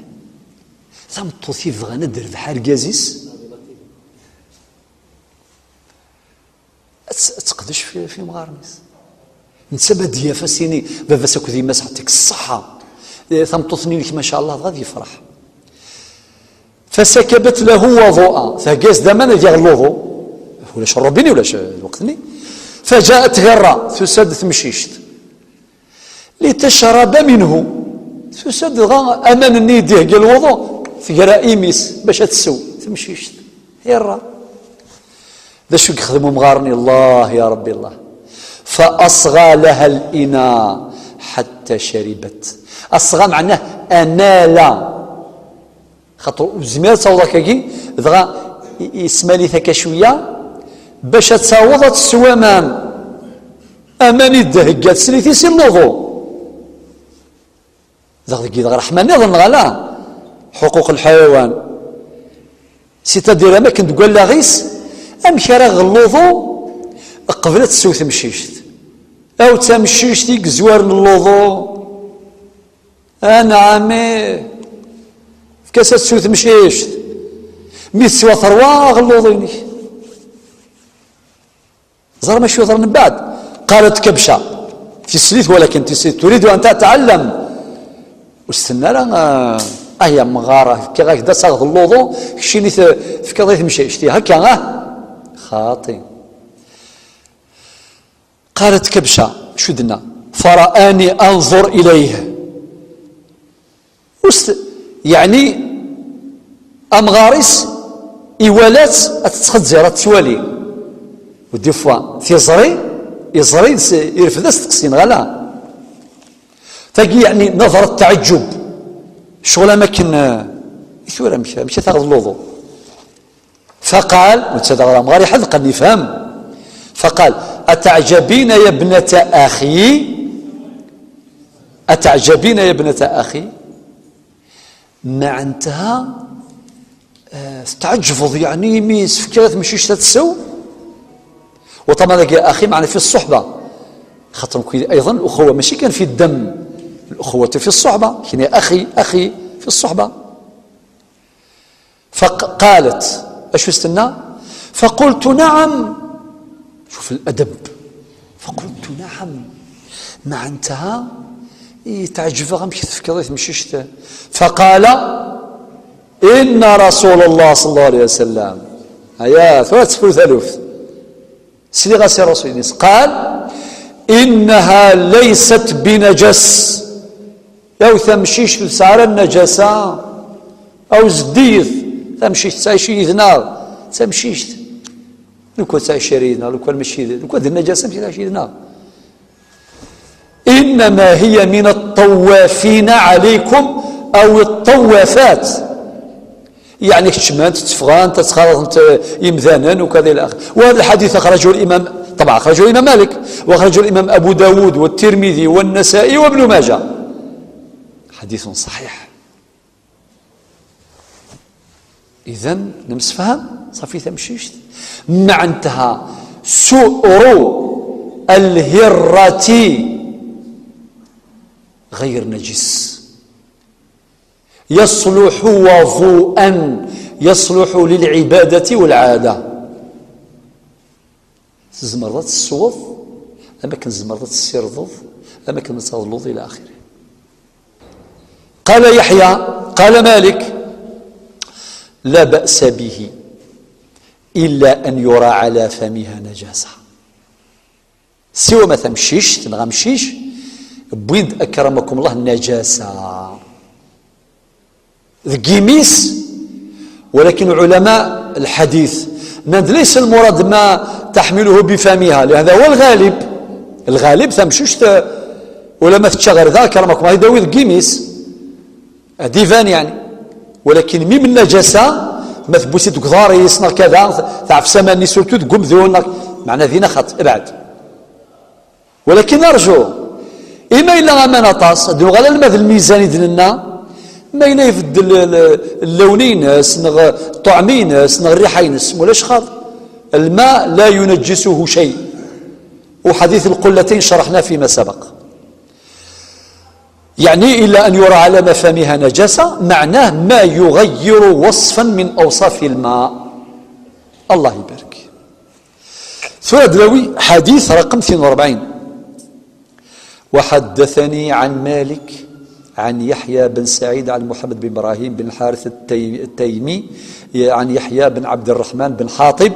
Tameṭṭut i bɣan ad d-terbeḥ argaz-is, ad tt-, ad teqdec fi, fi yemɣaren-is. Netta ma d-yaf, as-yini: "Baba-s akked yemma-s, ɛṭik ṣṣeḥḥa. Eh, tameṭṭut-nni-inek, ma sha Allah, dɣa ad yefreḥ." فسكبت له وضوءا. Thegga-yas-d aman ad yaɣ luḍu. Ulac rrubini, ulac lweqt-nni. فجاءت هرة, tusa-d temcict. لتشرب منه. Tusa-d dɣa aman-nni i d-ihegga lwuḍu, tegra imi-s bac ad tsew temcict. Hirra. D acu i yexdem umɣar-nni? Allah, ya Rebbi, Allah. فأصغى لها الإناء حتى شربت. Asɣa meɛnah anala. Xaṭer ur tezmir ad taweḍ akkagi, dɣa i-, ismali-t akka cwiya, bac ad taweḍ ad tessew aman. Aman i d-thegga teslit-is i luḍu. Daɣ deg yidɣa ṛeḥma nniḍen, neɣ ala? Ḥuquq lḥayawan. C'est-à-dire, am akken deg wallaɣ-is, amek ara ɣelluḍu qbel ad tessew temcict? Aw d tamcict i yezwaren luḍu. Anɛam, ih. Efk-as ad tsew temcict. Mi teswa terwa aɣelluḍ-inek. Ẓer ma yeḍran mbeɛd. قالت كبشة. Tislit, ولكن tislit تريد أن تتعلم. Ur s-tenna ara, ah, ah, ya amɣar, fkiɣ-ak-d ad taɣeḍ luḍu, keččini te-, tefkiḍ i temcict. Ihi akka, ah? Xaṭi. قالت كبشة، شو دنا؟ فرآني أنظر إليه. وست-، يعني، أمغارس إيوالات أتتخذ زيارة توالي. ودي فوا تيزري، يزري س-، يرفد أستقسين غلا. تاقي يعني نظرة تعجب. شغل ما كن، آه، يثور مشى، مشى تاخذ اللوضو. فقال، وتسدغ راه غير يحذق أن يفهم. فقال: "أتعجبين يا ابنة أخي؟ أتعجبين يا ابنة أخي؟" معناتها، آه، تعجبض يعني مي سفكرت مشيش تتسو. وطبعا لك يا أخي معنا في الصحبة. خاطر كي أيضا الأخوة ماشي كان في الدم. الأخوة في الصحبة. كاين يا أخي، أخي في الصحبة. فقالت: "أشو استنى؟" فقلت: "نعم." شوف الأدب. فقلت: "نعم." معناتها يتعجب غير مشي تفكر مشيشت. فقال: "إن رسول الله صلى الله عليه وسلم". هيا، ثلاث سفر ثالوث. سيدي غاسي رسول الله. قال: "إنها ليست بنجس". ياو تمشيشت لسعر النجاسة. أو زديث. تمشيشت تعيش يدنا. تمشيشت. لو كان تعيش يدنا، لو كان مشي، لو كان النجاسة مشي تعيش يدنا. "إنما هي من الطوافين عليكم أو الطوافات". يعني كتشمانت، تفغانت، تتخالط انت يمذانا وكذا إلى آخره. وهذا الحديث أخرجه الإمام، طبعا أخرجه الإمام مالك، وأخرجه الإمام أبو داود والترمذي والنسائي وابن ماجه. حديث صحيح. إذن نمسفهم صافي تمشيشت. معناتها سؤر الهرة غير نجس. يصلح وضوءا، يصلح للعبادة والعادة. تزمرض تسوض، أما كان زمرض تسيرضض، أما كان تغلوض إلى آخره. قال يحيى، قال مالك: "لا بأس به إلا أن يرى على فمها نجاسة". سوى ما تمشيش، تنغمشيش، بويند أكرمكم الله النجاسة. ذقيميس، ولكن علماء الحديث نند ليس المراد ما تحمله بفمها، لهذا هو الغالب. الغالب تمشيش ت-، ولا ما تتشغل ذا أكرمكم الله يداوي ذقيميس. ديفان يعني. ولكن ميم النجاسة ما تبوسي دك ضاري يسنغ كذا، تعرف سماني سورتو دك قمذون، معنى ذينا خط، ابعد. ولكن أرجو، إما إلا أمان أطاس، دو غالا الماذ الميزان يدلنا، ما إلا يفد ال-، ال-، اللون ينس، نغ طعم ينس، نغ الريحة ينس، ولاش خاطر. الماء لا ينجسه شيء. وحديث القلتين شرحناه فيما سبق. يعني إلا أن يرى على مفامها نجاسة، معناه ما يغير وصفا من أوصاف الماء. الله يبارك. ثورة دلاوي، حديث رقم اثنين وأربعين. وحدثني عن مالك عن يحيى بن سعيد عن محمد بن إبراهيم بن الحارث التي-، التيمي عن يحيى بن عبد الرحمن بن حاطب،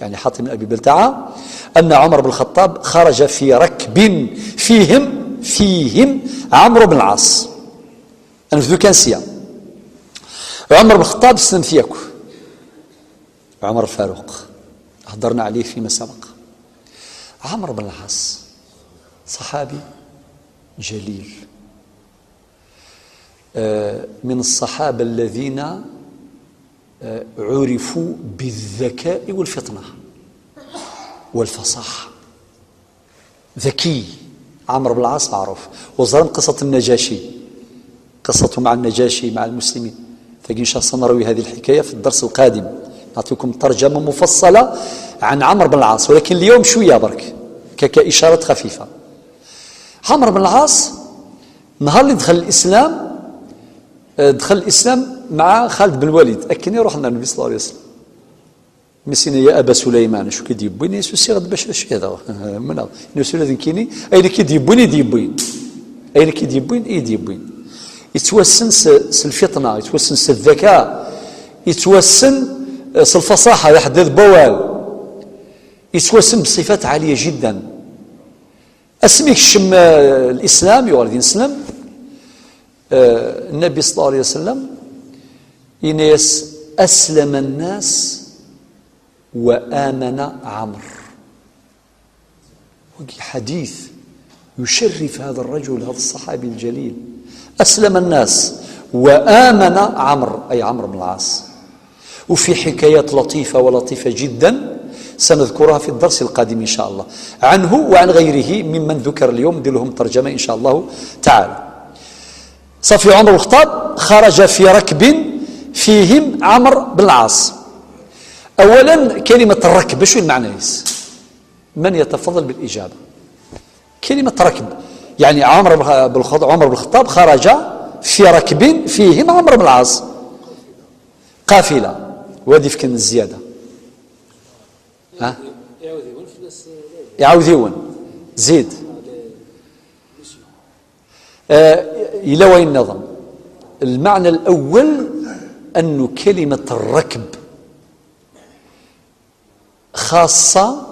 يعني حاطب بن أبي بلتعة، أن عمر بن الخطاب خرج في ركب فيهم، فيهم عمرو بن العاص. أنا في كان سيا. عمر بن الخطاب سنة ياكو. عمر الفاروق، هضرنا عليه فيما سبق. عمرو بن العاص صحابي جليل، آه، من الصحابة الذين، آه، عرفوا بالذكاء والفطنة والفصاحة. ذكي. عمرو بن العاص معروف. وزرم قصة النجاشي، قصته مع النجاشي، مع المسلمين. فإن شاء الله سنروي هذه الحكاية في الدرس القادم، نعطيكم ترجمة مفصلة عن عمرو بن العاص، ولكن اليوم شوية برك، ك-، كإشارة خفيفة. عمرو بن العاص نهار اللي دخل الإسلام، آه، دخل الإسلام مع خالد بن الوليد، أكن يروح لنا النبي صلى الله عليه وسلم. Missina ya Aba Sulaiman, acu k-id-yewwin, yesusi-ɣ-d bac d acu yeḍra. Mneɣ, nusul ad nkini, ayen k-id-yewwin, i d-yewwin. Ayen k-id-yewwin, i d-yewwin. Yettwassen s, s lfiṭna, yettwassen s ddaka, yettwassen, eh, s lfaṣaḥa, d aḥeddad n wawal. Yettwassen bṣifat ɛaliya jiddan. Asmi yekcem, eh, lislam, yuɣal d ineslem, eh, Nnabi sallallahu alayhi wa sallam, yenna-yas: "Aslama nnas wa amana Ɛamr." Wagi ḥadit yucerrif hada rrajul, hada ṣṣaḥabi lǧalil. "Aslama nnas wa amana Ɛamr", ay Ɛamr bn Lɛas. وفي حكايات لطيفة ولطيفة جدا سنذكرها في الدرس القادم إن شاء الله، عنه وعن غيره ممن ذكر اليوم، ندير لهم ترجمة إن شاء الله تعالى. صافي، عمر بن الخطاب خرج في ركب فيهم عمرو بن العاص. أولا، كلمة الركب، شو المعنى يس؟ من يتفضل بالإجابة؟ كلمة ركب، يعني عمر بن الخ-، عمر بن الخطاب خرج في ركب فيهم عمرو بن العاص. قافلة، وهذه فكان الزيادة. ها؟ يعاود يون. زيد. آه، إلى وين نظم؟ المعنى الأول أن كلمة الركب خاصة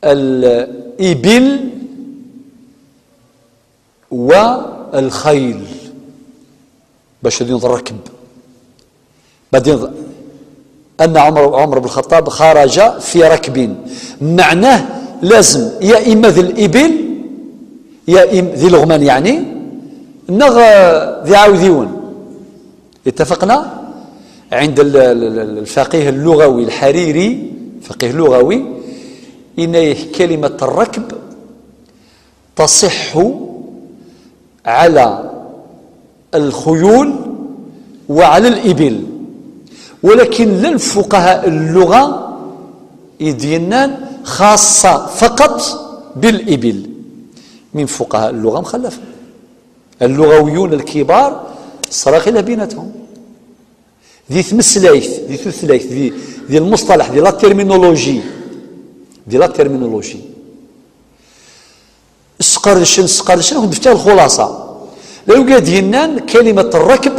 بالإبل والخيل، باش هذه الركب. بعدين أن عمر، عمر بن الخطاب خرج في ركب، معناه لازم يا إما ذي الإبل، يا إما ذي لغمان يعني، نغ ذي عاوديون. اتفقنا؟ عند ال-، ال-، ال-، الفقيه اللغوي الحريري، فقيه لغوي، إن كلمة الركب تصح على الخيول وعلى الإبل، ولكن لن فقهاء اللغة يدينان خاصة فقط بالإبل. من فقهاء اللغة مخلفة، اللغويون الكبار صراخ إلى بيناتهم. Di tmeslayt, di tutlayt, di, di المصطلح, di la terminologie, di la terminologie. Sqerdcen, sqerdcen, ad wen-d-fkeɣ lxulaṣa. La yugad yennan كلمة الركب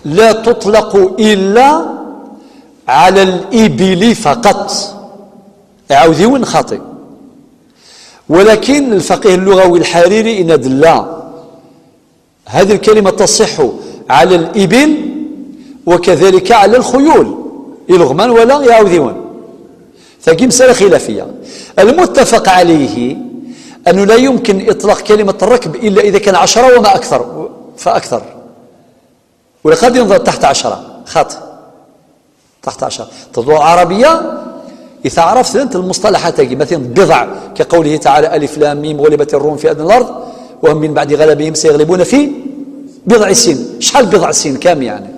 لا تطلق إلا على الإبل فقط. Ɛawdiwen xaṭi. ولكن الفقيه اللغوي الحريري إن دلا هذه الكلمة تصح على الإبل وكذلك على الخيول. Ileɣman wala iɛawdiwen. Tagi مسألة خلافية. المتفق عليه أنه لا يمكن إطلاق كلمة الركب إلا إذا كان عشرة وما أكثر، فأكثر. ولا قد ينظر تحت عشرة، خاطئ. تحت عشرة. تضع عربية، إذا عرفت أنت المصطلحات هاكي، مثلًا بضع، كقوله تعالى: "ألف لام ميم، غلبت الروم في أدنى الأرض، وهم من بعد غلبهم سيغلبون في بضع سنين". شحال بضع سنين؟ كام يعني؟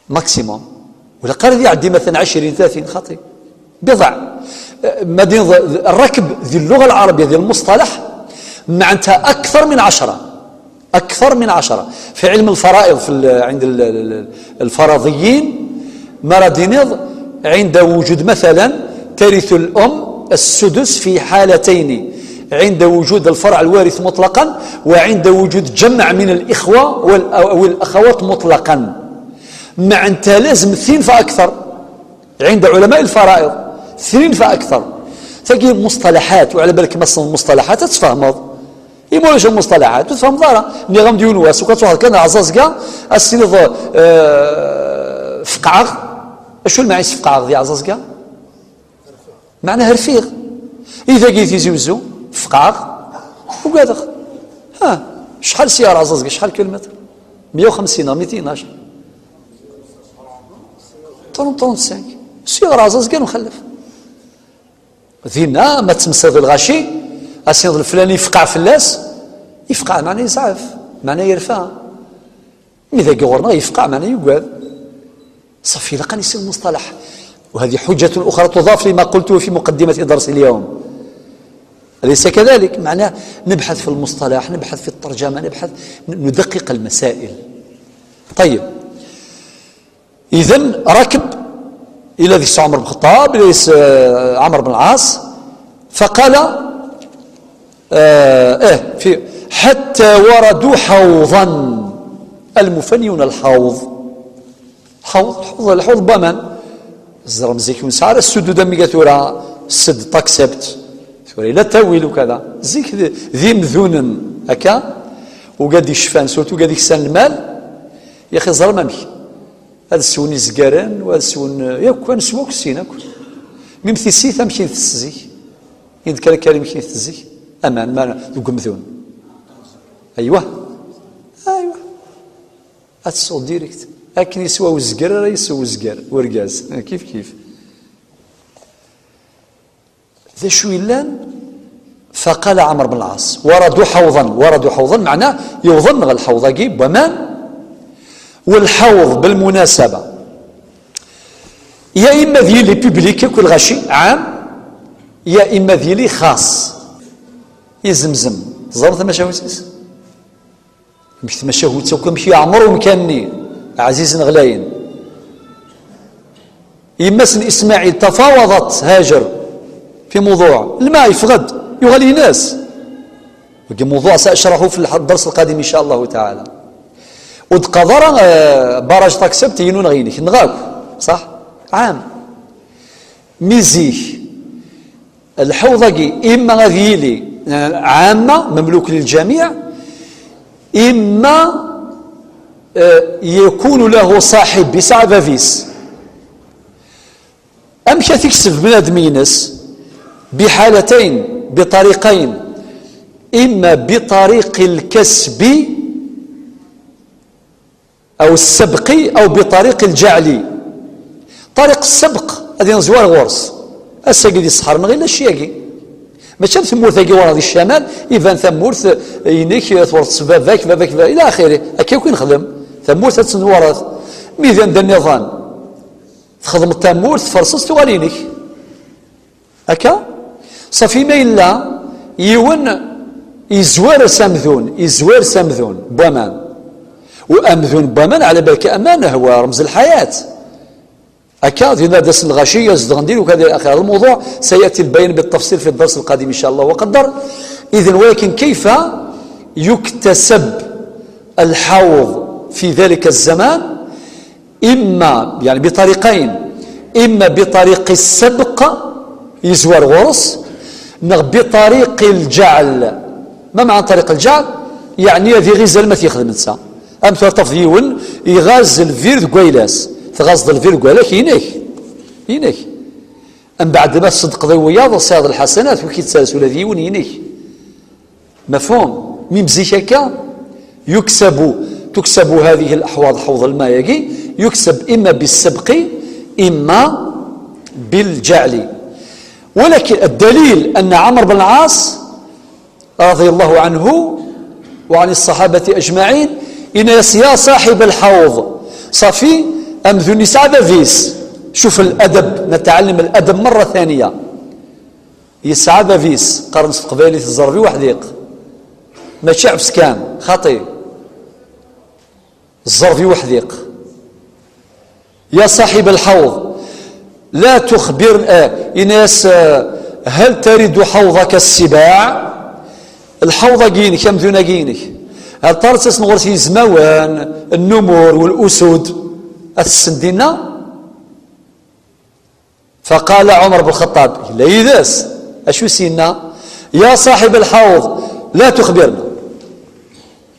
ماكسيموم. ولا قال يعدي مثلًا عشرين، ثلاثين خطي. بضع. آه، ما دين ظ-، الركب ذي اللغة العربية، ذي المصطلح، معناتها أكثر من عشرة. أكثر من عشرة. في علم الفرائض، في ال-، عند ال-، ال-، ال-، الفرضيين، ما راه دينيض عند وجود مثلًا ترث الأم السدس في حالتين، عند وجود الفرع الوارث مطلقًا، وعند وجود جمع من الإخوة وال-، أو الأخوات مطلقًا. معناتها لازم اثنين فأكثر. عند علماء الفرائض اثنين فأكثر. تجي مصطلحات، وعلى بالك ما المصطلحات تفهمض. إما ولا شو المصطلحات تفهم ضارة. ني غام ديون واس، وكتوحد كان عزاز كاع، السيد، آه، فقعغ. شو المعنى فقعغ دي عزاز كاع؟ معناها رفيق. إذا جيتي زوزو، فقعغ، وقادغ. ها، شحال سيارة عزاز كاع؟ شحال كيلومتر؟ مية وخمسين، ميتين عشر. ترون، ترون سانك. سيارة عزاز كاع مخلف. دينا ما تمسد الغاشي، أسيض الفلاني يفقع فلاس، يفقع معناه يزعف، معناه يرفع. مي ذاك غورنا يفقع معناه يقعد. صافي، لقى نسي المصطلح. وهذه حجة أخرى تضاف لما قلته في مقدمة درس اليوم. أليس كذلك؟ معناه نبحث في المصطلح، نبحث في الترجمة، نبحث، ن-، ندقق المسائل. طيب. إذن ركب إلى ذي عمر بن الخطاب، إلى س-، عمرو بن العاص، فقال، آه، إيه، في، حتى وردوا حوضا، المفنيون الحوض. حوض، الحوض، الحوض بمن؟ Ẓrem zik ur nesɛi ara ssudud am iga tura, sed taxept. Tura yella ttawil ukada. Zik d, d imdunen, akka, ugad yecfan, surtout ugad yeksan lmal, yaxi ẓrem amek. Ad swen izgaren, u ad swen, yakk, ad neswa akk sin akk. Mim tissit, amek i ntess zik? I d-kkar akka, amek i ntess zik? Aman, ma deg umdun. Aywa. Aywa. Ad tesweḍ direct. Akken yeswa uzger ara yeswa uzger, urgaz. Kif kif. D acu yellan? فقال عمرو بن العاص: وردوا حوضا. وردوا حوضا, meɛna yewḍen ɣer lḥawḍ-agi n waman. Walḥawḍ, بالمناسبة, ya imma d yili public akk lɣaci, ɛam, ya imma d yili xaṣ. I Zemzem, teẓram tamacahut-is? Amek tmacahut akk, amek yeɛmer umkan-nni, ɛzizen ɣlayen. Yemma-s n Ismaɛil تفاوضت هاجر في موضوع, lma yeffeɣ-d, yuɣal ines. Wagi موضوع سأشرحه في الح-, الدرس القادم إن شاء الله تعالى. Ur d-qqaḍ ara, eh, barrage taxept, inu neɣ inek, neɣ akk, صح? عام. Mi zik, lḥawḍ-agi, imma ad yili, eh, عامة, مملوك للجميع, imma, eh, يكون له صاحب, yesɛa bab-is. Amek ad t-ikseb bnadem-ines? بحالتين, بطريقين, إما بطريق الكسب أو السبق أو بطريق الجعل. طريق السبق, ad yenẓ war ɣur-s. Ass-agi di ṣṣḥar-nneɣ yella cci-agi. Mačči am tmurt-agi wara di ccamal, iban tamurt, eh, inek, eh, twreḍ-tt baba-k, baba-k, baba-, ila axiri. Akka akk i nexdem. Tamurt ad tt-nwret. Mi d anda nniḍen, txedmeḍ tamurt, tferseḍ, tuɣal inek. Akka? Safi ma yella yiwen yezwar s amdun, yezwar s amdun n waman. U amdun n waman, ɛla balak aman, هو رمز الحياة. Akka, dinna d ass n lɣaci, zedɣen din, ukad axir lmuḍuɛ, سيأتي البيان بالتفصيل في الدرس القادم إن شاء الله وقدر. إذن، ولكن كيف يكتسب الحوض في ذلك الزمان؟ إما، يعني، بطريقين، إما بطريق السبق, yezwar ɣur-s, neɣ بطريق الجعل. ما معنى طريق الجعل؟ يعني, ad iɣiz alma t-yexdem netta. Am tura tafeḍ yiwen iɣaz lbir deg wayla-s, tɣazeḍ lbir deg wayla-k, inek. Inek. Mbeɛd ma tṣeddqeḍ i wiyaḍ, tesɛiḍ lḥasanat, ur k-ittales ula d yiwen, inek. مفهوم؟ Mim zik akka, يكسب, تكسب هذه الأحواض, ḥawḍ lma-agi, يكسب إما بالسبق إما بالجعل. ولكن الدليل أن عمرو بن العاص رضي الله عنه وعن الصحابة أجمعين, إن يس-, يا صاحب الحوض, صافي, amdun yesɛa bab-is. شوف الأدب, نتعلم الأدب مرة ثانية. Yesɛa bab-is, qqaren s teqbaylit ẓẓerb i uḥdiq. Mačči ɛefs kan, xaṭi. Ẓẓerb i uḥdiq. يا صاحب الحوض، لا تخبر, eh, ini-as, eh, هل ترد حوضك السباع؟ Lḥawḍ-agi-inek, amdun-agi-inek, hal ṭṭarett-asen ɣur-s yizmawen, nnumur, والأسود, ad tessen dinna? فقال عمر بن الخطاب, yella yid-s, acu s-yenna? يا صاحب الحوض، لا تخبرنا.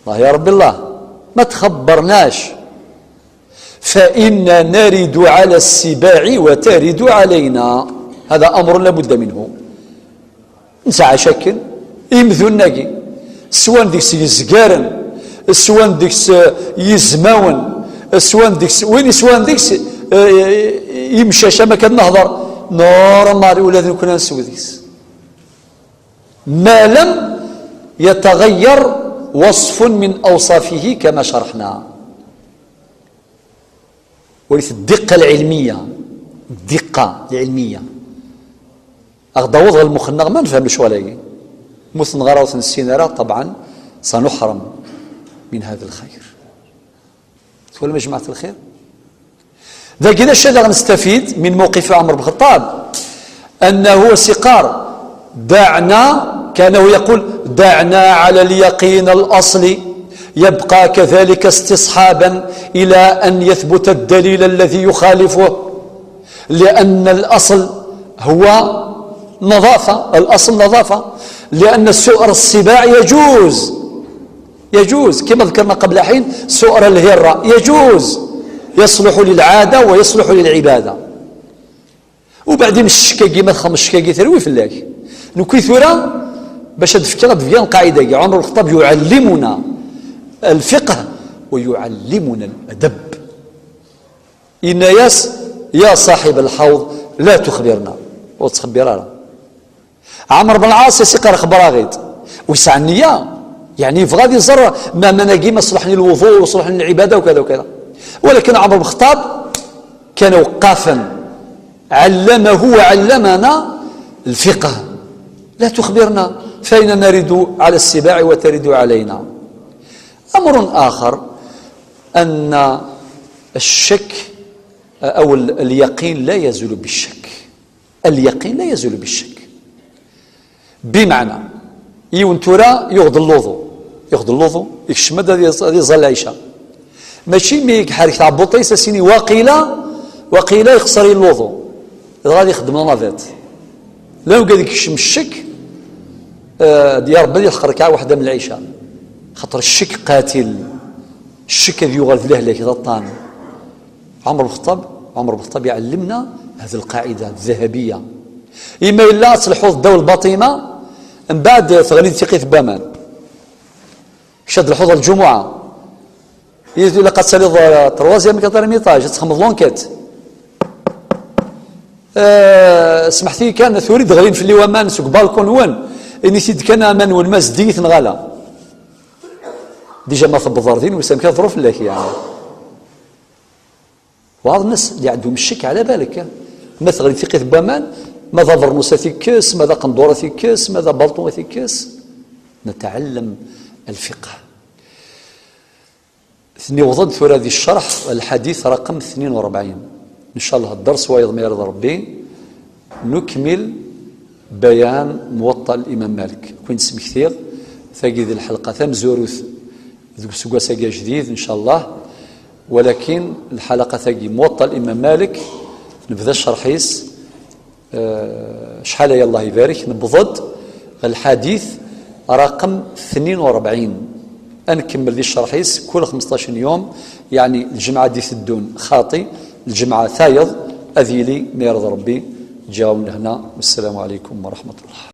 الله يا رب الله, ma txebbernac. فإنا نرد على السباع وترد علينا. هذا أمر لا بد منه. Nesɛa akken imdunen-agi, swan deg-s yezgaren, swan deg-s, eh, yizmawen, swan deg-s, win yeswan deg-s, eh, imcac, am akka ad nehḍer, normal, ula d nekkni ad nsew deg-s. ما لم يتغير وصف من أوصافه كما شرحنا. Walit الدقة العلمية, الدقة العلمية. Ad aɣ-d-taweḍ ɣer lmux-nneɣ ma nefhem lecɣal-agi. Ma ur ten-nessin ara, طبعا, سنحرم من هذا الخير. Twalam, a jmaɛt lxir? Dagi d acu ara nestafid من موقف عمر بن الخطاب؟ أنه سيقار دعنا، كأنه يقول: دعنا على اليقين الأصلي، يبقى كذلك استصحابا إلى أن يثبت الدليل الذي يخالفه. لأن الأصل هو نظافة، الأصل نظافة، لأن سؤر السباع يجوز، يجوز كما ذكرنا قبل حين، سؤر الهرة يجوز، يصلح للعادة ويصلح للعبادة. وبعدين الشكاكي، ما تخمم الشكاكي تروي في الله. نكوي ثورة باش هاد الفكرة تبين القاعدة، عمر الخطاب يعلمنا الفقه ويعلمنا الأدب. إناياس: يا صاحب الحوض، لا تخبرنا. وتخبر راه عمرو بن العاص يسيق راه خبر غيط ويسعى النية، يعني يبغى غادي يزر ما مناقي ما صلحني الوضوء وصلحني العبادة وكذا وكذا. ولكن عمر بن الخطاب كان وقافا، علمه وعلمنا الفقه. لا تخبرنا، فإن نرد على السباع وترد علينا. أمر آخر أن الشك أو اليقين لا يزول بالشك. اليقين لا يزول بالشك. بمعنى، يون ترى يغض اللوضو، يغض اللوضو يكشم هذا يز- هذا يزال العشاء. ماشي مي يحرك تاع بوطيس سيني واقيلا، واقيلا يخسر اللوضو. غادي يخدم لافيت. لا، وقال يكشم الشك. آه، يا ربي يحقر كاع واحدة من العشاء. خاطر الشك قاتل. الشك هذا يغال في الأهلك، ذا الطعن. عمر بن الخطاب، عمر بن الخطاب يعلمنا هذه القاعدة الذهبية. إما إلا تلحوظ الدول الباطنة، من بعد تغليد ثقيف بامان. شاد الحوض الجمعة. إلا قد سالي الظاهرة، تروازيام كاتر ميطاج، تخمض لونكيت. آه، سمحتي كان ثوري دغلين في اللي ومان سوق بالكون وين. إني سيد كان أمان وين ما زديت نغالا. ديجا ما تبضر دين وسام كان ظروف لك يعني. بعض الناس اللي عندهم الشك على بالك، ما تغلي ثقة بوامان، ماذا برنوسة يكس، ماذا قندورة يكس، ماذا بلطو يكس. نتعلم الفقه. ثني وضد ثورة ذي الشرح، الحديث رقم اثنين وأربعين. إن شاء الله الدرس وايض ما يرضى ربي نكمل بيان موطأ الإمام مالك. كنت سمكتير ثاقي ذي الحلقة ثم زوروث ذو سقواسا جديد إن شاء الله. ولكن الحلقة ثاقي موطأ الإمام مالك نبدا الشرحيس. آه، شحال يا الله يبارك نبضد الحديث رقم اثنين وأربعين. أنكمل ذي الشرحيس كل خمسطاش يوم، يعني الجمعة دي ثدون خاطي، الجمعة ثايض أذيلي ميرض ربي. جاون هنا، والسلام عليكم ورحمة الله.